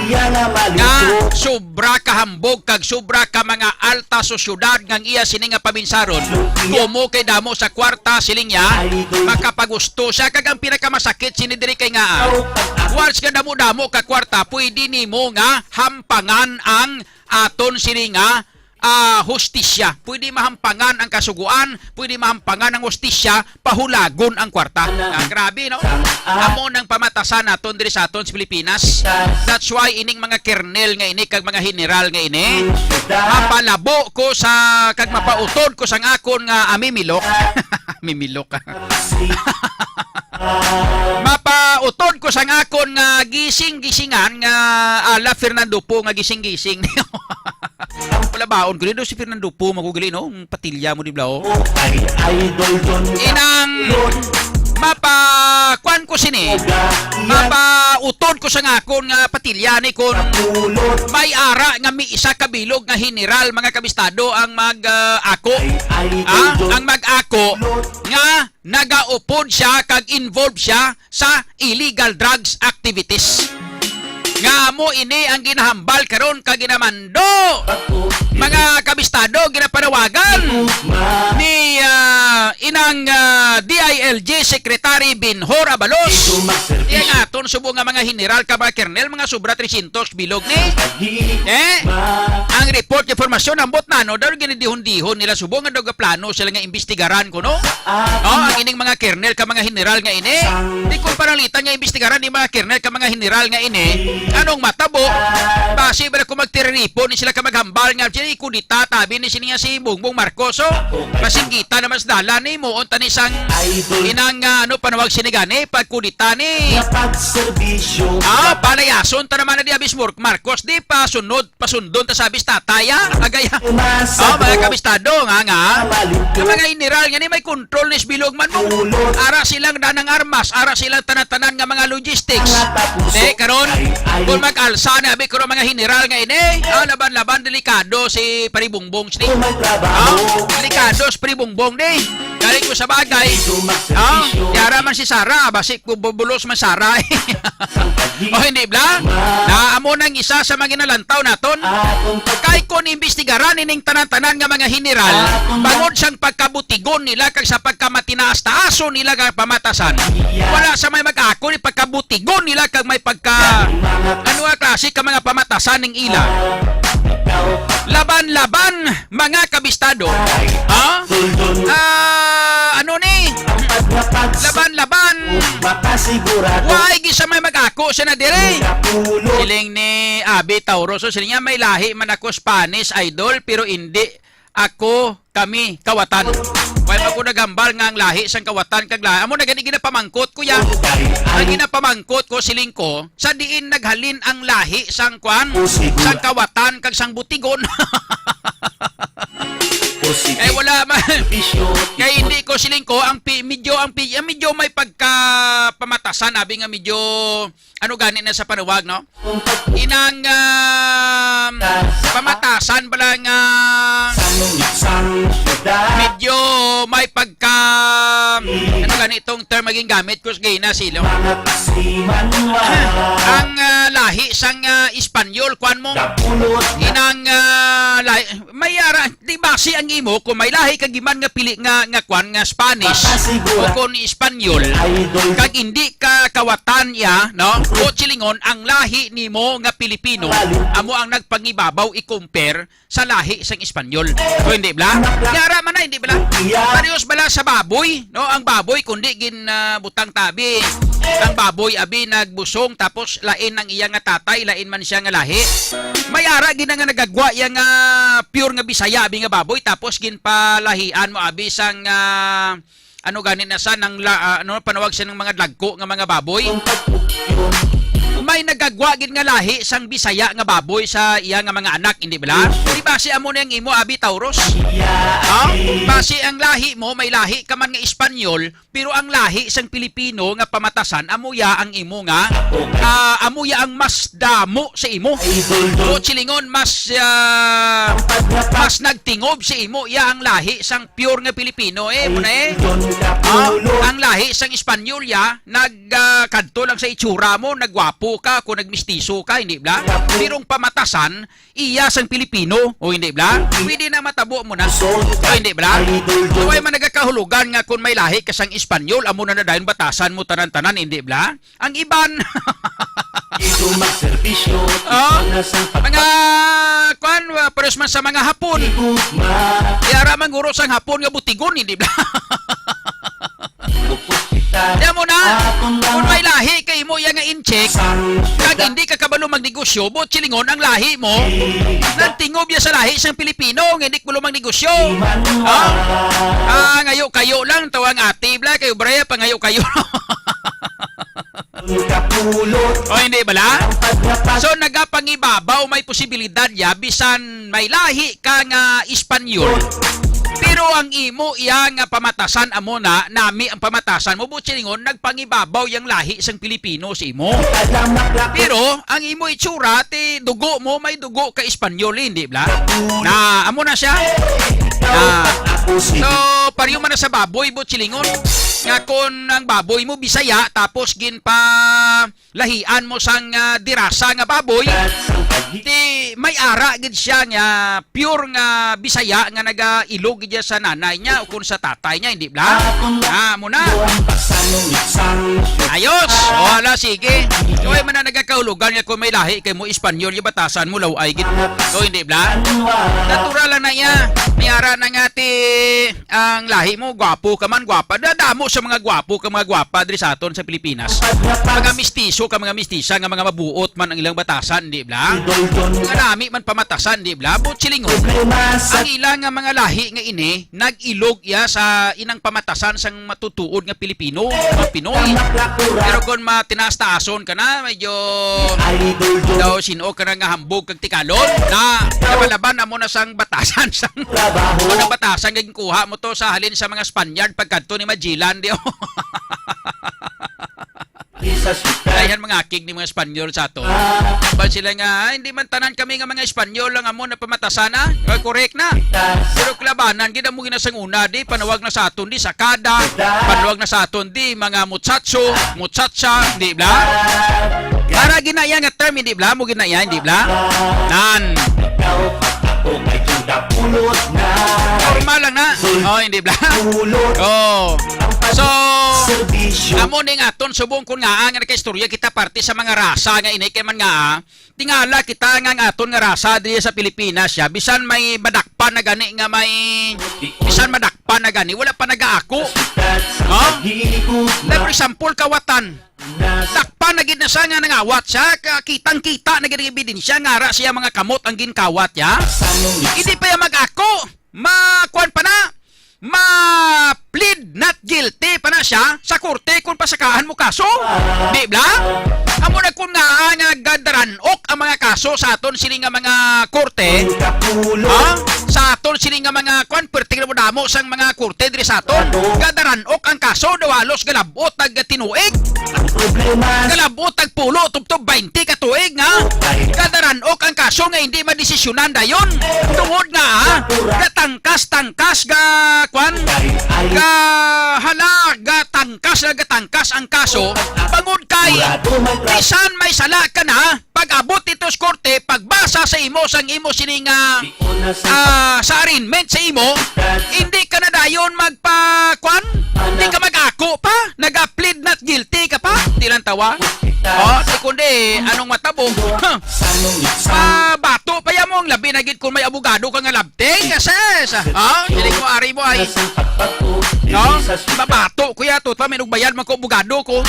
nga sobra ka hambog kag sobra ka mga alta sosyedad nga ang iya sini nga paminsaron. Komo kay damo sa kwarta, siling niya, makapagusto siya. Kag ang pinakamasakit sini diri kay nga, ah, once nga damo-damo ka kwarta, pwede nimo nga hampangan ang aton sini nga, ah, hustisya. Pwede mahampangan ang kasugoan, pwede mahampangan ang hustisya, pahulagon ang kwarta. Ah, grabe, no? Amo nang pamatasan naton diri sa aton sa Pilipinas. That's why ining mga kernel nga ini kag mga general nga ini, mapalabo ko sa, kag mapautod ko sang akon nga amimilok. Amimilok. Mapautod ko sang akon nga gising-gisingan nga ala Fernando Poe nga gising-gising. Wala baon ko dito si Fernando Poe, magugali, no? Ang patilya mo, di ba, oh? Ay, idol, Don. Inang mapa-, kwan ko sini. Mapautod ko sa ngakon nga patilya ni kon may ara nga may isa ka bilog nga general, mga kabistado, ang mag, ah, ako. Ay, idol, ah, Don. Ang mag-ako nga nagaupod siya kag involved siya sa illegal drugs activities. Nga amo ini ang ginahambal karon kag ginamando, mga kabistado, ginapanawagan ni, ah, inang, ah, D I L G Secretary Binhor Abalos. Iya nga aton subo nga mga general kag mga kernel, mga sobra trescientos bilog ni. Eh, ang report, informasyon, ambot na, no? Daw ginidihon-dihon nila subo nga daw gaplano sila nga imbestigaran kuno. Oh, ang ining mga kernel ka mga general nga ini. Di ko pananglitan nga imbestigaran ni mga kernel ka mga general nga ini. Anong matabo? Basi ba ko magtiriripo ni sila ka maghambal nga, "Jay, kudita, tabi ni sini nga si Bongbong Marcos, oh. Masinggita naman sa dalan ni mo, unta ni sang inang, ah, ano, panawag sini gani, pagkudita ni." Ah, palayason ta naman na di abis Mor-, Marcos, di pa sunod pasundon ta sa bis tatay, ah. Agay, ah. Oh, mga kabistado, nga, nga. Ang mga general nga ni may control ni bilog man mo. Ara silang danang armas, ara silang tanan-tanan nga mga logistics. Di, karon, kung mag-alsa na, abi, karon mga general nga ini, ah, laban-laban, delikado si Pare Bongbong, sini. Ah, delikado si Pare Bongbong, di. Galing ko sa bagay. Ah, yara man si Sara, basi ko bubulos man Sara. O hindi bala? Na amo nang isa sa mga ginalantaw naton. Kay kon imbestigaran ining tanan-tanan nga mga general, bangod sang pagkabutigon nila kag sa pagkamatinaas-taason nila nga pamatasan, wala sa may mag-ako ni pagkabutigon nila kag may pagka, ano nga klase ka mga pamatasan ning ila. Laban-laban, mga kabistado. Ha? Ah, ano ni? Laban-laban. Wa gid sa may mag-ako siya na dire. Siling ni Abi Tauro. So, siling niya, "May lahi man ako Spanish, idol, pero hindi ako kami kawatan." Wa Ako naghambal nga ang lahi sang kawatan kag lahi. Amo na gani ginapamangkot ko ya. Ang ginapamangkot ko, siling ko, sa diin naghalin ang lahi sang kwan, sang kawatan kag sang butigon. Eh, wala man. Kay hindi ko, siling ko, ang pi-, medyo, ang pi-, ang medyo may pagkapamatasan, abi nga medyo, ano gani na sa panawag, no? Inang, um, pamatasan pala nga medyo may pagka, ano gani itong term maging gamit ko sa gina silo? Ang, ah, lahi sang, ah, Espanyol, kwan mo? Inang, ah, lahi, may ara, di basi ang imo kung may lahi ka giman nga pili nga, nga kwan nga Spanish o kon Espanyol, kag hindi ka kawatan iya, no? O silingon, ang lahi nimo nga Pilipino amo ang nagpangibabaw i-compare sa lahi sang Espanyol. O hindi bala? Yara man na, hindi bala? Parehas bala sa baboy, no? Ang baboy kundi gin, ah, butang tabi. Ang baboy abi nagbusong tapos lain ang iya nga tatay, lain man siya nga lahi. May ara gid na nga nagagwa iya nga pure nga Bisaya abi nga baboy tapos ginpalahian mo abi sang, ah, ano gani na sa nang la-, ah, ano panawag siya ng mga dagko nga mga baboy. May nagagwa gid nga lahi sang Bisaya nga baboy sa iya nga mga anak, hindi bala? Di basi amo na ang imo abi Taurus? Ha? Basi ang lahi mo may lahi ka man nga Espanyol, pero ang lahi sang Pilipino nga pamatasan amo ya ang imo nga, ah, amo ya ang mas damo sa imo. O silingon mas, ah, mas nagtingob sa imo ya ang lahi sang pure nga Pilipino, eh, mo na, eh. Ah, ang lahi sang Espanyol ya nag, ah, kadto lang sa itsura mo, nagwapo ka, kung nagmistiso ka, hindi bala? Pero ang pamatasan iya sang Pilipino, o hindi bala? Pwede na matabo mo na. O hindi bala? Kaway man nagakahulugan nga kung may lahi ka sang Espanyol, amo na na dayon batasan mo tanan-tanan, hindi bala? Ang iban. Dito magserbisyo, Oh, ito na sa mga kwan, uh, pares man sa mga Hapon. Gugma. Yara man guro sang Hapon nga butigon, hindi bala? Upos kita. Kaya mo na, Atong kung mga may lahi kay mo iya nga incheck, Sang kag hindi ka kabalo magnegosyo, buot silingon ang lahi mo, nagtingob ya sa lahi sang Pilipino, nga hindi kabalo magnegosyo. Di man Ah? Ah, ngayo kayo lang, tawang ate, bala, kayo, Bray, pangayo kayo. Kapulot. O, hindi bala? So, nagapangibabaw may posibilidad ya bisan may lahi ka nga Espanyol. Pero ang imo iya nga pamatasan amo na, nami ang pamatasan mo, buot silingon, nagpangibabaw yang lahi sang Pilipino sa imo. Pero ang imo itsura, ti dugo mo, may dugo ka Espanyol, hindi bala? Na, amo na siya. Na, so, pareho man na sa baboy, buot silingon. Nga kon ang baboy mo Bisaya, tapos ginpalahian mo sang, ah, dirasa nga baboy, ti may ara gid siya nga pure nga Bisaya nga nagailog gid siya sa nanay niya o kung sa tatay niya, hindi bala? Ah, mo na. Ayos. O, ala, sige. Kaway man na nagakahulugan nga kung may lahi kay mo Espanyol, yung batasan mo, law-ay gid. O, hindi bala? Natural lang na iya. May ara na nga ti ang lahi mo, gwapo ka man, gwapa. Dadamo sa mga gwapo ka, mga gwapa diri sa aton sa Pilipinas. Mga mistiso ka, mga mistisa nga mga mabuot man ang ilang batasan, di bala? Mga nami man pamatasan, di bala? Buot silingon, ang ila nga mga lahi nga ini, nag-ilog iya sa inang pamatasan sang matutuod nga Pilipino, mga Pinoy. Pero kung matinaas-taason ka na, medyo daw sino ka na nga hambog kag tikalon, na, nabalaban na mo na sang batasan, sang, ano, batasan nga ginkuha mo to sa halin sa mga Spaniard pagkadto ni Magellan, di, oh. Dayhan mga akig ni mga Espanyol sa ato. Ambal sila nga, "Ay, hindi man tanan kami nga mga Espanyol ang amo na pamatasana." Ay, correct na. Pero kalabanan, gid amo gina sang una, di, panawag na sa aton, di, sakada, panawag na sa aton, di, mga muchacho, muchacha, di bala? Para ginaya nga term, hindi bala? Mo ginaya, hindi bala? Nan. Ako kay Juda Pulos na. Normal lang na. Oh, hindi bala? Pulos. Oh. So, Servisyo. Amo ni nga aton subong kun nga ang nakaistorya kita parte sa mga rasa nga ini kay man nga, ah, tingala kita nga ang aton nga rasa diri sa Pilipinas siya, bisan may madakpan na gani nga may, bisan madakpan na gani, wala pa nagaako. No? Like, for example, kawatan. Dakpan na gid na siya nga nangawat siya, ka-, kitang-kita na gid ang ebidensya nga ara siya mga kamot ang ginkawat ya. Hindi pa ya mag-ako, ma-, kuwan pa na, ma-, So, di bala? Amo na kun nga, ah, nga gadaran-ok ang mga kaso sa aton sini nga mga korte, ha? Sa aton sini nga mga kwan, perting na mo damo sang mga korte diri sa aton. Gadaran-ok ang kaso, daw halos galabot ag tinuig. Galabot ag pulo, tubtob baynte ka tuig nga. Gadaran-ok ang kaso nga hindi madesisyonan dayon. Tungod nga, ah, gatangkas-tangkas ga, kwan, ga, hala, gatangkas na gatangkas ang kaso, bangod kay bisan may sala ka na, pag-abot dito sa korte, pagbasa sa imo sang imo sining, ah, ah, sa arraignment sa imo, hindi ka na dayon magpa-, kwan? Hindi ka mag-ako pa? Naga-plead not guilty ka pa? Di lang tawa. Oh, di kundi, anong matabo? Mabato pa yan mo, ang labi na gid kung may abogado ka nga labting. Yes, yes. Oh, dili ko ari mo ay. No? Mabato ko ya, tuta, may nagbayad man ko, abogado ko.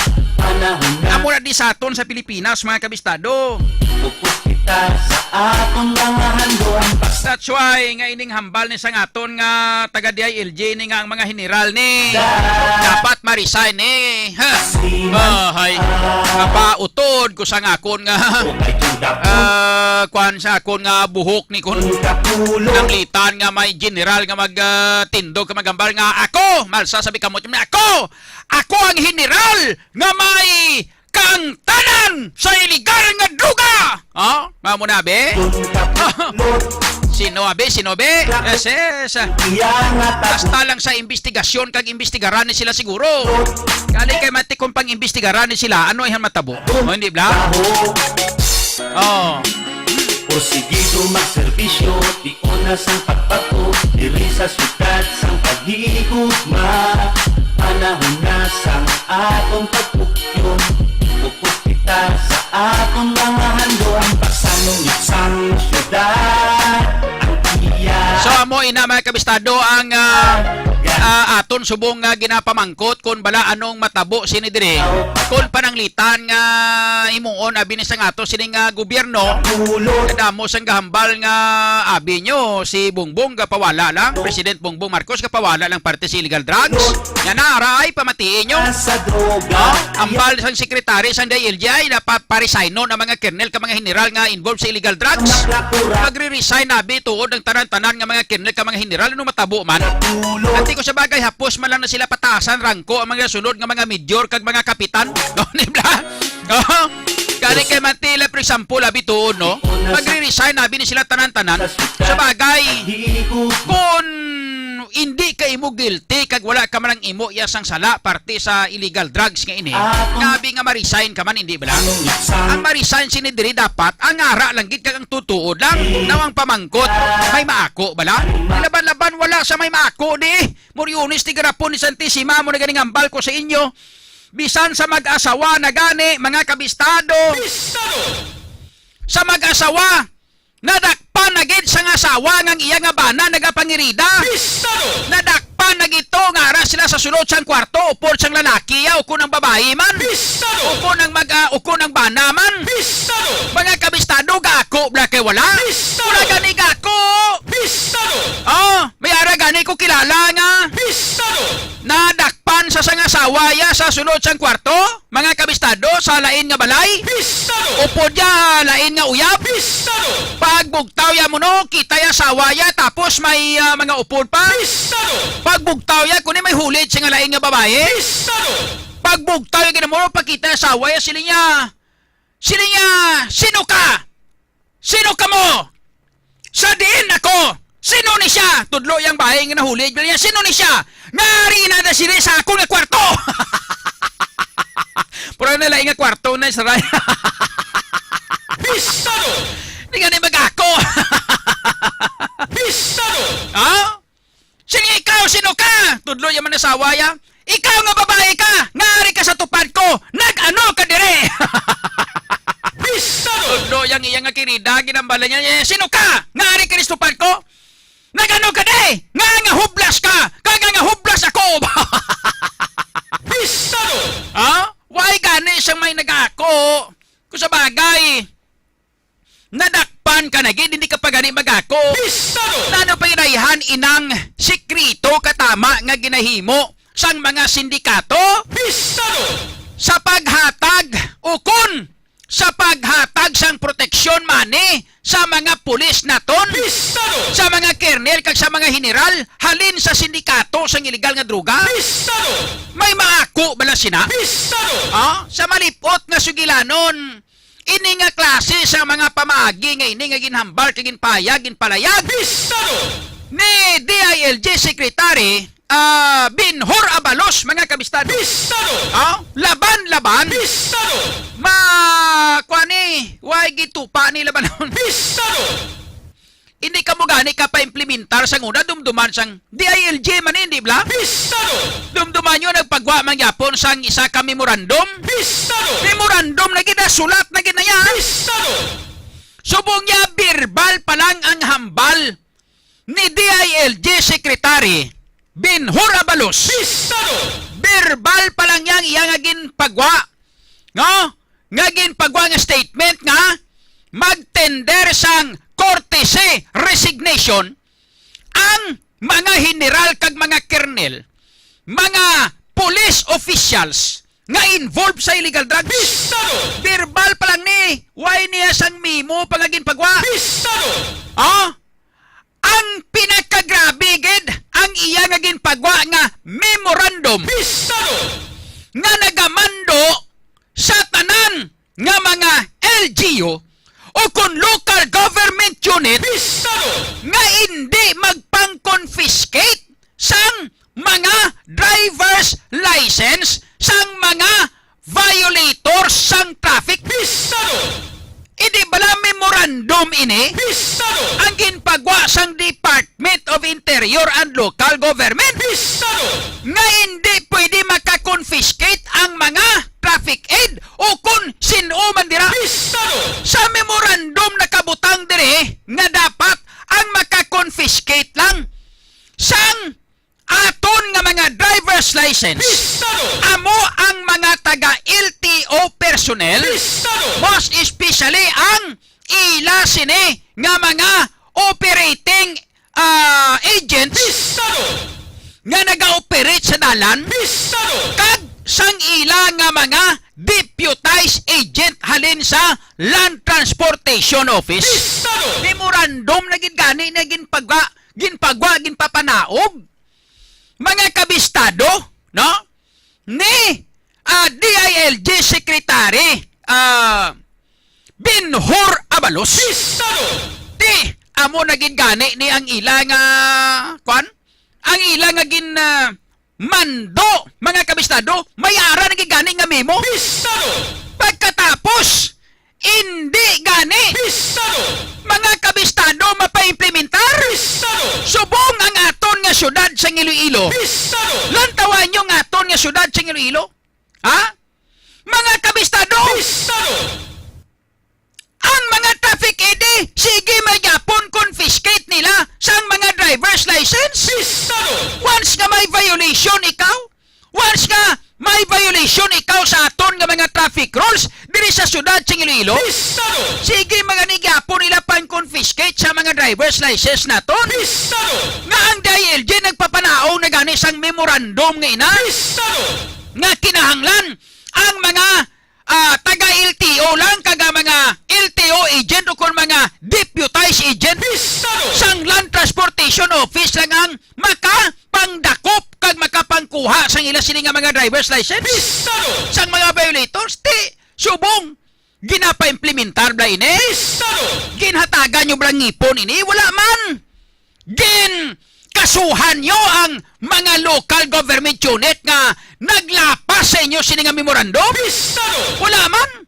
Amo na di sa aton sa Pilipinas, mga kabistado. Focus kita sa aton mga handom. That's why nga ining hambal ni sang aton nga taga D I L G ni nga ang mga general ni dapat ma-resign ni. Ha? Bahay. Kapautod ko sa ngakon nga, ah, kwan sa akon nga buhok ni kun nanglitan nga may general nga mag, ah, tindog ka maghambal nga ako, malsa sabi kamot niya, "Ako! Ako ang general nga may kaangtanan sa iligal nga droga!" Oh, mamo na, be? Sino, abi? Sino, be? Yes, yes. Basta lang sa investigasyon kag investigaran ni sila siguro. Kali kay mati kung pang-investigaran ni sila, ano ihan matabo? O, hindi bala? Oh. Porsigido magserbisyo, di una sang pagbato, diri sa syudad sang paghigugma. Panahon na sang aton pagpukyom, focus kita sa aton mga handom. Pagsanong sang syudad, ang iya. So, amo ina, mga kabistado, ang, ah, ah, aton subong nga ginapamangkot kon bala anong matabo sini diri, kon pananglitan nga himuon abi ni sang ato sini nga gobyerno, kadamo sang gahambal nga abi nyo si Bongbong gapawala lang, President Bongbong Marcos gapawala lang parte sa illegal drugs. Nga na, aray, pamatiin nyo. Sa droga. No? Hambal sang secretary sang D I L G I na pa-, paresignon ang mga kernel ka mga general nga involved sa illegal drugs. Magre-resign na abi tuod ang tanan-tanan nga mga kernel ka mga general. Ano matabo man? Ati ko sa bagay, hapos man lang na sila patasan rangko ang mga sunod nga mga major kag mga kapitan. No, di ba? Oh, kani kay Mantila, for example, abi tuod, no? Magre-resign na abi ni sila tanan-tanan. Sa bagay, kung hindi ka imo guilty kag wala ka man ang imo iya sang sala parte sa illegal drugs nga ini, nga abi nga ma-resign ka man, hindi bala? Ang ma-resign sini diri dapat ang ara lang gid kag ang tutuod lang. Naw ang pamangkot, may maako bala? Laban-laban wala sa may maako di. Moriones ti garapon ni Santissima, mo na ganing hambal ko sa inyo. Bisan sa mag-asawa na gani, mga kabistado. Bistado! Sa mag-asawa, nadakpan na gid sang asawa nga ang iya nga bana nagapangirida. Bistado! Nadakpan na gid to nga ara sila sa sulod sang kwarto, upod sang lalaki ya, o kon ang babayi man. Bistado! O kon ang mag-, ah, o kon ang bana man. Bistado! Mga kabistado, gako bala kay wala? Bistado! Wala gani gako! Bistado! Oh, may ara gani ko kilala nga Bistado! Nadakpan sa sang asawa ya sa sulod sang kwarto, mga kabistado, sa lain nga balay. Bistado! Upod ya lain nga uyab. Bistado! Pagbugtaw ya mo, no, kita ya asawa ya, tapos may, ah, mga upod pa. Bistado! Pagbugtaw ya, kundi may hulid siya nga lain nga babayi. Bistado! Pagbugtaw ya gid mo, pakita ya asawa ya, siling niya, siling niya, "Sino ka?" "Sino kamo? Sa diin ako? Sino ni siya?" Tudlo yang bayi nga nahuli. Niya, "Sino ni siya? Ngari na na sini sa akong nga kwarto." Pero na lain nga kwarto na, saray. Bistado! Di nga ni mag-ako. Bistado! Ha? "Sige, ikaw, sino ka?" Tudlo ya man asawa ya. "Ikaw nga babayi ka, ngari ka sa tupad ko, nag-ano ka dire?" Bistado! Tudlo yang iya nga kirida, ginambala niya, "Eh, sino ka? Ngari ka sa tupad ko? Nag-ano ka dire? Nga, nga hublas ka, kag nga, nga hublas ako." Bistado! Ha? Why gani siyang may nag-ako? Kung sa bagay, nadakpan ka na gid, hindi ka pa gani mag-ako. Bistado! Nano pa ginaihan inang sikreto ka tama nga ginahimo sang mga sindikato? Bistado! sa paghatag ukon sa paghatag sang proteksyon money sa mga pulis naton, Pistado! Sa mga kernel kag sa mga general halin sa sindikato sang iligal nga droga? Pistado! May maako bala sina? Pistado! Ah, sa malipot nga sugilanon, ini nga klase sa mga pamaagi nga ini nga ginhambal kag ginpayag, ginpalayag Pistado! Ni D I L G Secretary, ah, Benhur Abalos, mga kabistado. Pistado! Ah, laban, laban. Pistado! Ma, kuan ni, way gitupa ni labanon. Pistado! Hindi ka mo gani ka pa-implementar sang una, dumduman sang D I L G man, hindi bala? Pistado! Dumduman nyo, nagpagwa man gyapon sang isa ka memorandum. Pistado! Memorandum na gid, sulat na gid na yan. Pistado! Subong niya, verbal pa lang ang hambal ni D I L G Secretary Benhur Abalos. Pistado! Verbal pa lang yang iya nga ginpagwa, no? Nga ginpagwa nga statement nga mag-tender sang courtesy resignation ang mga general kag mga kernel, mga police officials nga involved sa illegal drugs. Pistado! Verbal pa lang ni, way niya sang memo pa nga ginpagwa. Pistado! Ah? Ang pinakagrabe gid, ang iya nga ginpagwa nga memorandum Pistado! Nga nagamando sa tanan nga mga L G U o kon local government unit Pistado! Nga indi magpang-confiscate sang mga driver's license sang mga violators sang traffic. Pistado! Hindi bala memorandum ini? Pistado! Ang ginpagwa sang Department of Interior and Local Government? Pistado! Nga hindi pwede maka-confiscate ang mga traffic aid o kon sin-o man dira? Pistado! Sa memorandum nakabutang diri nga dapat ang maka-confiscate lang sang aton nga mga driver's license Pistado! Amo ang mga taga L T O personnel, Pistado! Most especially ang ila sini nga mga operating, ah, agents Pistado! Nga naga-operate sa dalan Pistado! Kag sang ila nga mga deputized agent halin sa Land Transportation Office. Pistado! Memorandum na gid gani na ginpagwa, ginpagwa, ginpapanaog. Mga kabistado, no? Ni, ah, D I L G Secretary, ah, Benhur Abalos. Pistado! Ti, amo na gid gani ni ang ila nga, kwan? Ang ila nga gin, ah, mando, mga kabistado, may ara na gid gani nga memo. Pistado! Pagkatapos, Indi gani. Pistado! Mga kabistado, mapaimplementar? Pistado! Subong ang aton nga siyudad sa Iloilo. Pistado! Lantawan nyo ang aton nga siyudad sa Iloilo. Ha? Mga kabistado! Pistado! Ang mga traffic aid, sige, may gyapon confiscate nila sang mga driver's license. Pistado! Once nga may violation ikaw, Once nga may violation ikaw sa aton nga mga traffic rules diri sa siyudad sa Iloilo, Pistado! Sige, mga ni gyapon nila pang-confiscate sa mga driver's license naton. Pistado! Nga ang D I L G nagpapanaog na gani sang memorandum nga ina Pistado! Nga kinahanglan ang mga, ah, taga L T O lang kag ang mga L T O agent o kon mga deputized agent Pistado! Sang Land Transportation Office lang ang makapangdakop kag makapangkuha sang ila sini nga mga driver's license Pistado! Sang mga violators. Ti, subong, ginapaimplementar bala ini? Pistado! Ginhatagan nyo bala ngipon ini? Wala man! Ginkasuhan nyo ang mga local government unit nga naglapas sa inyo sini nga memorandum? Pistado! Wala man!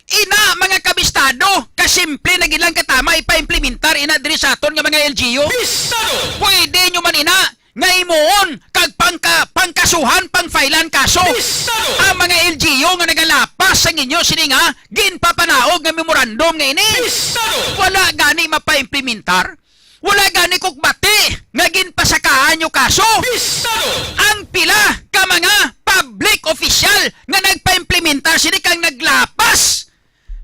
Ina, mga kabistado, kasimple na gid lang katama ipaimplementar ina diri sa aton nga mga L G U. Pistado! Pwede nyo man ina nga imuon kag pangka-, pangkasuhan, pangfailan kaso Pistado! Ang mga L G U nga nagalapas sang inyo sini nga ginpapanaog nga memorandum nga ini. Pistado! Wala gani mapaimplementar. Wala gani kog bati nga ginpasakaan nyo kaso. Pistado! Ang pila ka mga public official nga nagpaimplementar sini kag naglapas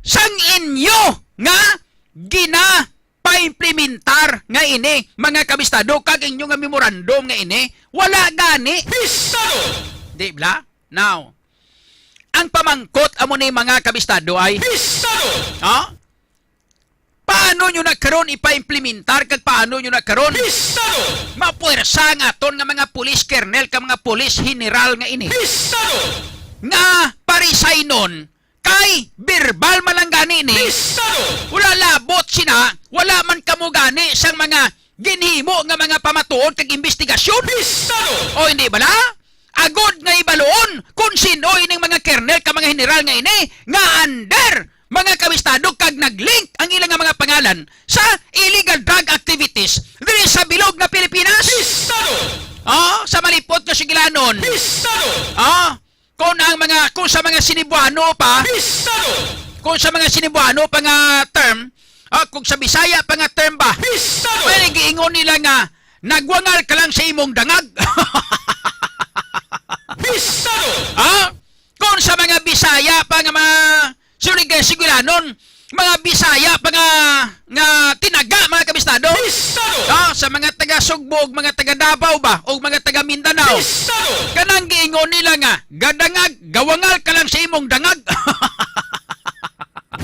sang inyo nga ginapaimplementar nga ini, mga kabistado, kag inyo nga memorandum nga ini, wala gani. Pistado! Di bala? Now, Ang pamangkot amo ni, mga kabistado, ay, Pistado! Ha? Paano nyo na karon ipa-implementar kag paano nyo na karon Pistado! Mapuwersa ang aton nga mga pulis kernel kag mga pulis general nga ini Pistado! Nga parisaynon kay verbal man lang gani ni? Pistado! Wala labot sina, wala man kamo gani sang mga ginhimo nga mga pamatuod kag imbestigasyon. Pistado! O hindi bala? Agod nga ibaluon kung sin-o ining mga kernel kag mga general nga ini nga under, mga kabistado, kag nag-link ang ilang nga mga pangalan sa illegal drug activities diri sa bilog nga Pilipinas. Pistado! Ah, sa malipot nga sugilanon. Pistado! Ah, kung ang mga, kung sa mga Sinibuano pa, Pistado! Kung sa mga Sinibuano pa nga term, ah, kung sa Bisaya pa nga term ba, Pistado! May giingon nila nga, "Nagwangal ka lang sa imong dangag." Pistado! Ah? Kung sa mga Bisaya pa nga mga sulig-, sugilanon, mga Bisaya pa nga, nga tinaga, mga kabistado. Pistado! Ah, sa mga taga Sugbo ug mga taga Davao ba, o mga taga Mindanao. Pistado! Kanang giingon nila nga, "Gadangag, gawangal ka lang sa imong dangag."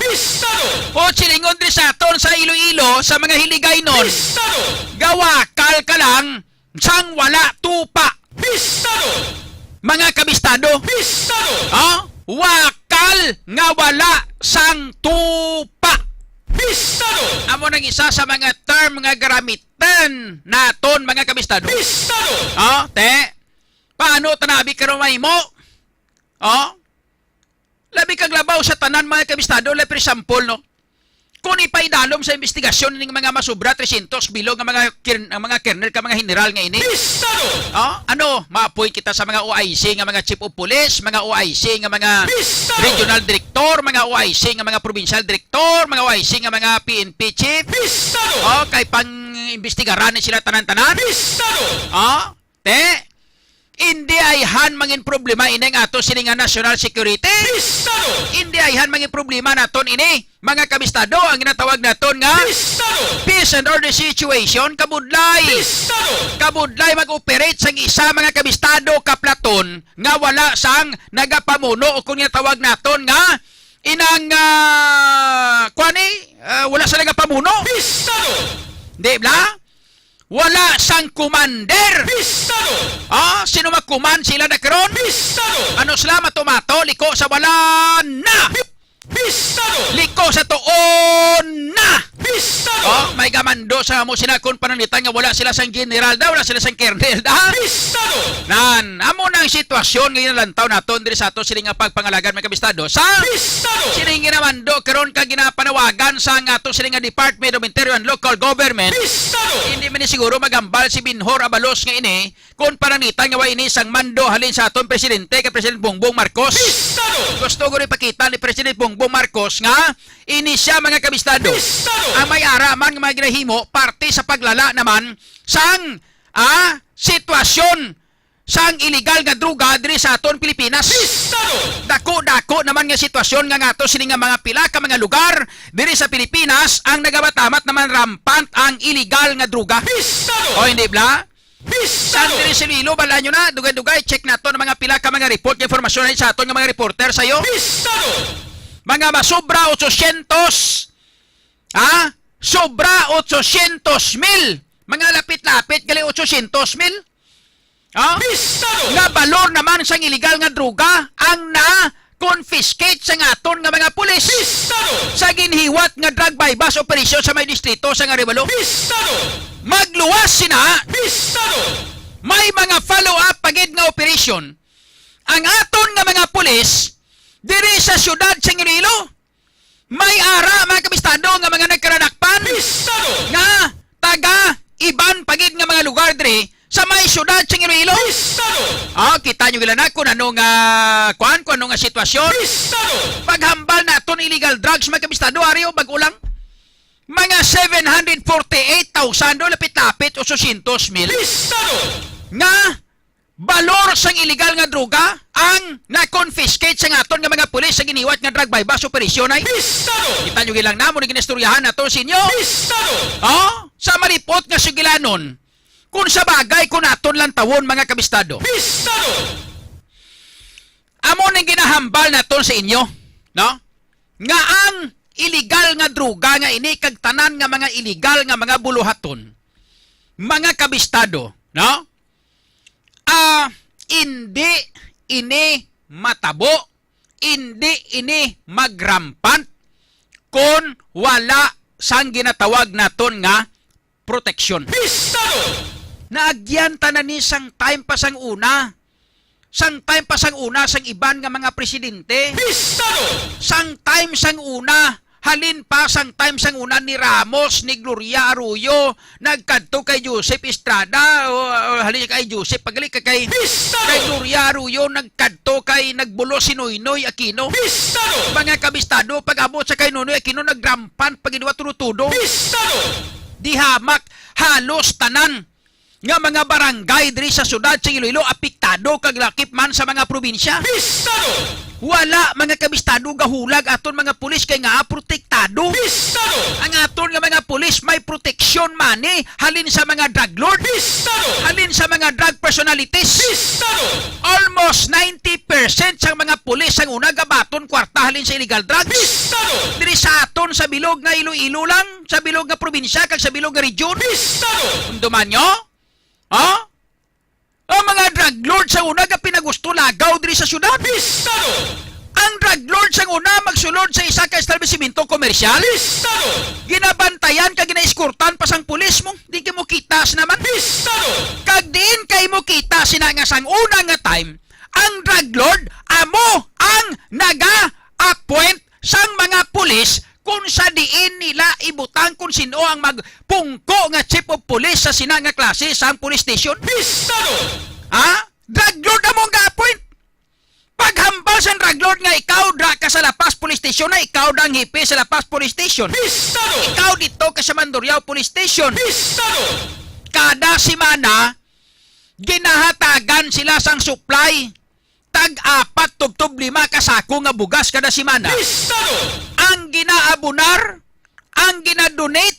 Pistado! O silingon diri sa aton sa Iloilo, sa mga Hiligaynon. Pistado! "Gawakal ka lang sang wala tupa." Pistado! Mga kabistado. Pistado! Ha? Wakal nga wala sang tupa. Pistado! Amo nang isa sa mga term nga garamitan naton, mga kabistado. Pistado! Ha? Te? Paano ta na abi karon mahimo? Ha? Labi kag labaw sa tanan, mga kabistado, like, for example, no? Kung ipaidalom sa investigasyon ning mga masobra trescientos bilog nga mga kir-, ang mga kernel kag mga general nga ini. Pistado! Oh, ano, maapoy kita sa mga O I C nga mga chief of police, mga O I C nga mga Pistado! Regional director, mga O I C nga mga provincial director, mga O I C nga mga P N P chief. Pistado! Oh, kay pang-imbestigaran ni sila tanan-tanan. Pistado! Oh, te, indi ayhan mangin problema ini nga ato sini nga national security. Pistado! Indi ayhan mangin problema naton ini, mga kabistado, ang ginatawag naton nga Pistado! Peace and order situation. Kabudlay. Pistado! Kabudlay mag-operate sang isa, mga kabistado, ka platon nga wala sang nagapamuno o kung ginatawag naton nga inang, ah, kuan ni, ah, wala sa nagapamuno. Pistado! Di bala? Wala sang commander. Pistado! Ah, sino mag-command sila na karon? Pistado! Ano sila, mato-mato, liko sa wala na. Pistado! Liko sa tuon na. Pistado! Oh, may gamando sa amo sila kung pananglitan nga wala sila sang general da, wala sila sang kernel da. Pistado! Nan, amo na ang sitwasyon nga ginalantaw naton diri sa ato sini nga pagpangalagan, mga kabistado. Sa Pistado! Sini nga ginamando karon kag ginapanawagan sa nga ato sini nga Department of Interior and Local Government. Pistado! Hindi man ni siguro magambal si Benhur Abalos nga ini kung pananglitan nga wa ini sang mando halin sa aton presidente kay President Bongbong Marcos. Pistado! Gusto ko ipakita ni President Bongbong Marcos nga ini siya, mga kabistado. Pistado! Ang may ara man nga mga ginahimo parte sa paglala naman sang, ah, sitwasyon sang iligal nga droga diri sa aton Pilipinas. Pistado! Dako-dako naman nga sitwasyon nga, nga ato sini nga mga pila ka mga lugar diri sa Pilipinas ang nagabatamat naman rampant ang iligal nga droga. Pistado! O hindi bala? Pistado! San diri sa Iloilo, bala nyo na, dugay-dugay, check nato ang mga pila ka mga report, informasyon sa aton nga mga reporter sayo. Pistado! Mga masobra otsosyentos, ha? Sobra otsosyentos mil. Mga lapit-lapit gali otsosyentos mil. Ha? Pistado! Nga balor naman sang iligal nga droga ang na-confiscate sa aton nga mga pulis. Pistado! Sa ginhiwat nga drug buy-bust operation sa may distrito sa Arevalo. Pistado! Magluwas sina. Pistado! May mga follow-up pa gid nga operasyon ang aton nga mga pulis diri sa siyudad sa Iloilo. May ara, mga kabistado, nga mga nagkaradakpan Pistado! Nga taga iban pa gid nga mga lugar diri sa may siyudad sa Iloilo. Pistado! Ah, kita nyo gila na kung ano nga, kuan, kung ano nga sitwasyon. Pistado! Paghambal naton illegal drugs, mga kabistado, ari o bag-o lang. Mga seven hundred forty-eight thousand o lapit-lapit otsosyentos mil. Pistado! Nga balor sang iligal nga droga ang na-confiscate sa aton nga mga pulis sa giniwat nga drug buy-bust operation ay. Pistado! Kita nyo gilang namo ni ginistoryahan nato sa inyo. Pistado! Oh, sa malipot nga sugilanon, kung sa bagay kung aton lang tawon, mga kabistado. Pistado! Amo ning ginahambal naton sa inyo, no? Nga ang iligal nga droga nga ini kag tanan nga mga iligal nga mga buluhaton, mga kabistado, no? Ah, indi ini matabo, indi ini magrampant kon wala sang ginatawag naton nga proteksyon. Pistado! Naagyan ta na ni sang time pa sang una. Sang time pa sang una sang iban nga mga presidente. Pistado! Sang time sang una, halin pa sang time sang una ni Ramos, ni Gloria Arroyo, nagkadto kay Joseph Estrada, o, o, halin kay Joseph, pagali ka kay, Pistado! Kay Gloria Arroyo, nagkadto kay, nagbulos si Noynoy Aquino. Pistado! Mga kabistado, pag-abot sa kay Noynoy Aquino, nagrampant pa gid wa tudo-tudo. Pistado! Dihamak, halos tanan nga mga barangay diri sa siyudad sa Iloilo apektado kag lakip man sa mga probinsya. Pistado! Wala, mga kabistado, gahulag aton mga pulis kay nga protektado. Pistado! Ang aton nga mga pulis may proteksyon man ni halin sa mga drug lord. Pistado! Halin sa mga drug personalities. Pistado! Almost ninety percent sang mga pulis ang una gabaton kwarta halin sa illegal drugs. Pistado! Diri sa aton sa bilog nga Iloilo lang, sa bilog nga probinsya kag sa bilog nga region. Pistado! Dumduman nyo? Ha? Ang mga drug lord sa una ga pinagusto lagaw diri sa syudad. Pistado! Ang drug lord sa una magsulod sa isa ka establisimento komersyal. Pistado! Ginabantayan kag ginaeskortan pa sang pulis mo. Di ka mo kita sina man. Pistado! Kag diin kay mo kita sina nga sang una nga time, ang drug lord amo ang naga-appoint sang mga pulis kung sa diin nila ibutang kung sino ang magpungko nga chief of police sa sina nga klase sang police station. Pistado! Ha? Drug lord amo ang ga-appoint. Paghambal sang drug lord nga ikaw dra ka sa La Paz Police Station na ikaw dang hepe sa La Paz Police Station. Pistado! Ikaw dito ka sa Mandurriao Police Station. Pistado! Kada semana, ginahatagan sila sang supply tag apat tubtob lima ka sako nga bugas kada semana. Pistado! Ang ginaabunar, ang ginadonate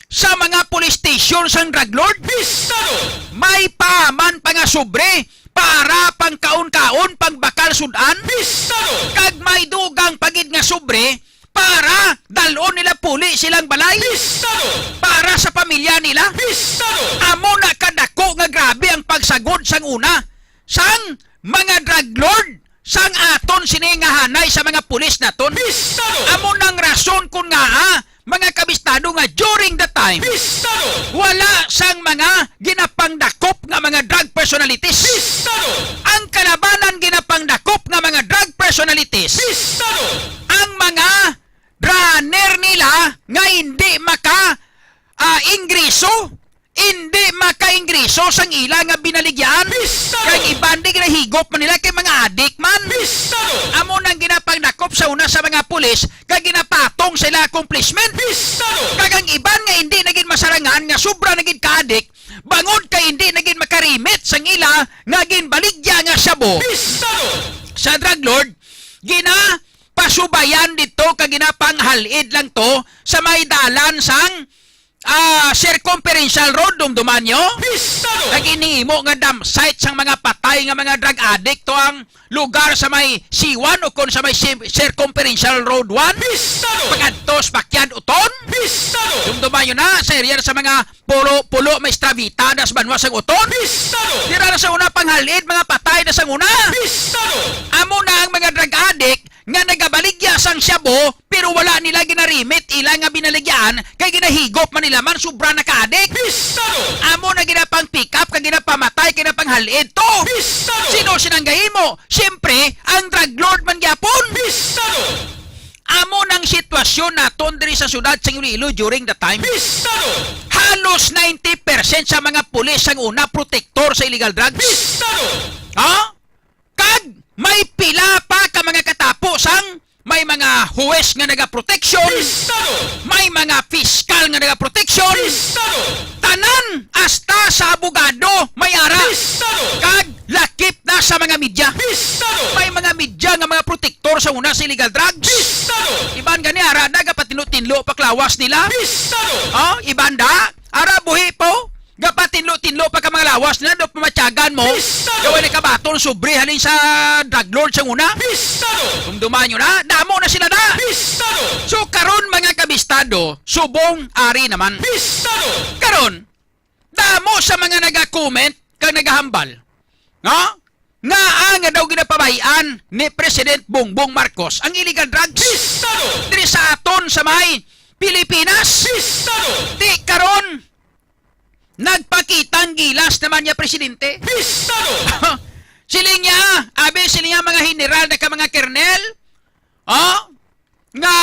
sa mga police station sang drug lord. Pistado! May paman pa nga sobre para pangkaon-kaon, pangbakal sud-an. Pistado! Kag may dugang pa gid nga sobre para dal-on nila puli silang balay. Pistado! Para sa pamilya nila. Pistado! Amo na kadako nga grabe ang pagsagod sang una sang mga drug lord sang aton sini nga hanay sa mga pulis naton. Pistado! Amo nang rason kon ngaa, mga kabistado, nga during the time, Pistado! Wala sang mga ginapangdakop nga mga drug personalities. Pistado! Ang kalabanan ginapangdakop nga mga drug personalities, Pistado! Ang mga runner nila nga hindi maka, ah, ingreso, hindi makaingreso sang ila nga binaligyaan. Pistado! Kag iban di ginahigop man nila kay mga adik man. Pistado! Amo nang ginapangdakop sa una sa mga pulis kag ginapatong sa ila accomplishment. Pistado! Kag ang iban nga hindi na gid masarangan nga sobra na gid ka adik, bangod kay hindi na gid makarimit sang ila nga ginbaligya nga shabu. Pistado! Sa drug lord, ginapasubayan dito kag ginapanghal-id lang to sa may dalan sang, ah, circumferential road, dumduman nyo? Pistado! Kag ginhimo nga dump site sang mga patay nga mga drug addict to ang lugar sa may C one o kon sa may cir-, circumferential road one. Pistado! Pag-adto sa Bakyad Uton. Pistado! Dumduman nyo na sa area sa mga Pulo, Pulo, may Stravita, das banwa sang Uton. Pistado! Dira na sa una panghal-id, mga patay na sang una. Pistado! Amo na ang mga drug addict nga nagabaligya sang shabu, pero wala nila ginarimit ila nga binaligyaan, kay ginahigop man nila man sobra na ka-adik. Pistado! Amo na ginapang pick up kag ginapamatay, ginapanghal-id to. Pistado! Sino sinang gahimo? Siyempre, ang drug lord man gyapon. Pistado! Amo nang sitwasyon naton diri sa siyudad sa Iloilo during the time. Pistado! Halos ninety percent sa mga pulis sang una protektor sa illegal drugs. Pistado! Ha? Kag may pila pa ka mga katapo sang may mga huwes nga nagaproteksyon, Pistado! May mga piskal nga nagaproteksyon, Pistado! Tanan, hasta sa abogado may ara. Pistado! Kag lakip na sa mga media. Pistado! May mga media nga mga protektor sa una sa illegal drugs. Pistado! Iban gani ara na gapatinlo-tinlo pa ka lawas nila. Pistado! Oh, iban da, ara buhi po, gapatinlo-tinlo pa ka mga lawas nila, do pamatyagan grupo, Pistado! Nga wala nakabaton sobre halin sa drug lord sa una. Pistado! Dumduman nyo na, damo na sila na. Pistado! So karon, mga kabistado, subong ari naman. Pistado! Karon, damo sa mga naga-comment kag nagahambal, no? Nga ang daw ginapabay-an ni President Bongbong Marcos ang illegal drugs Pistado! Diri sa aton sa may Pilipinas. Pistado! Di karon, nagpakitang gilas naman niya, Presidente. Pistado! Siling niya, abi, siling niya, mga general na ka, mga kernel, oh, nga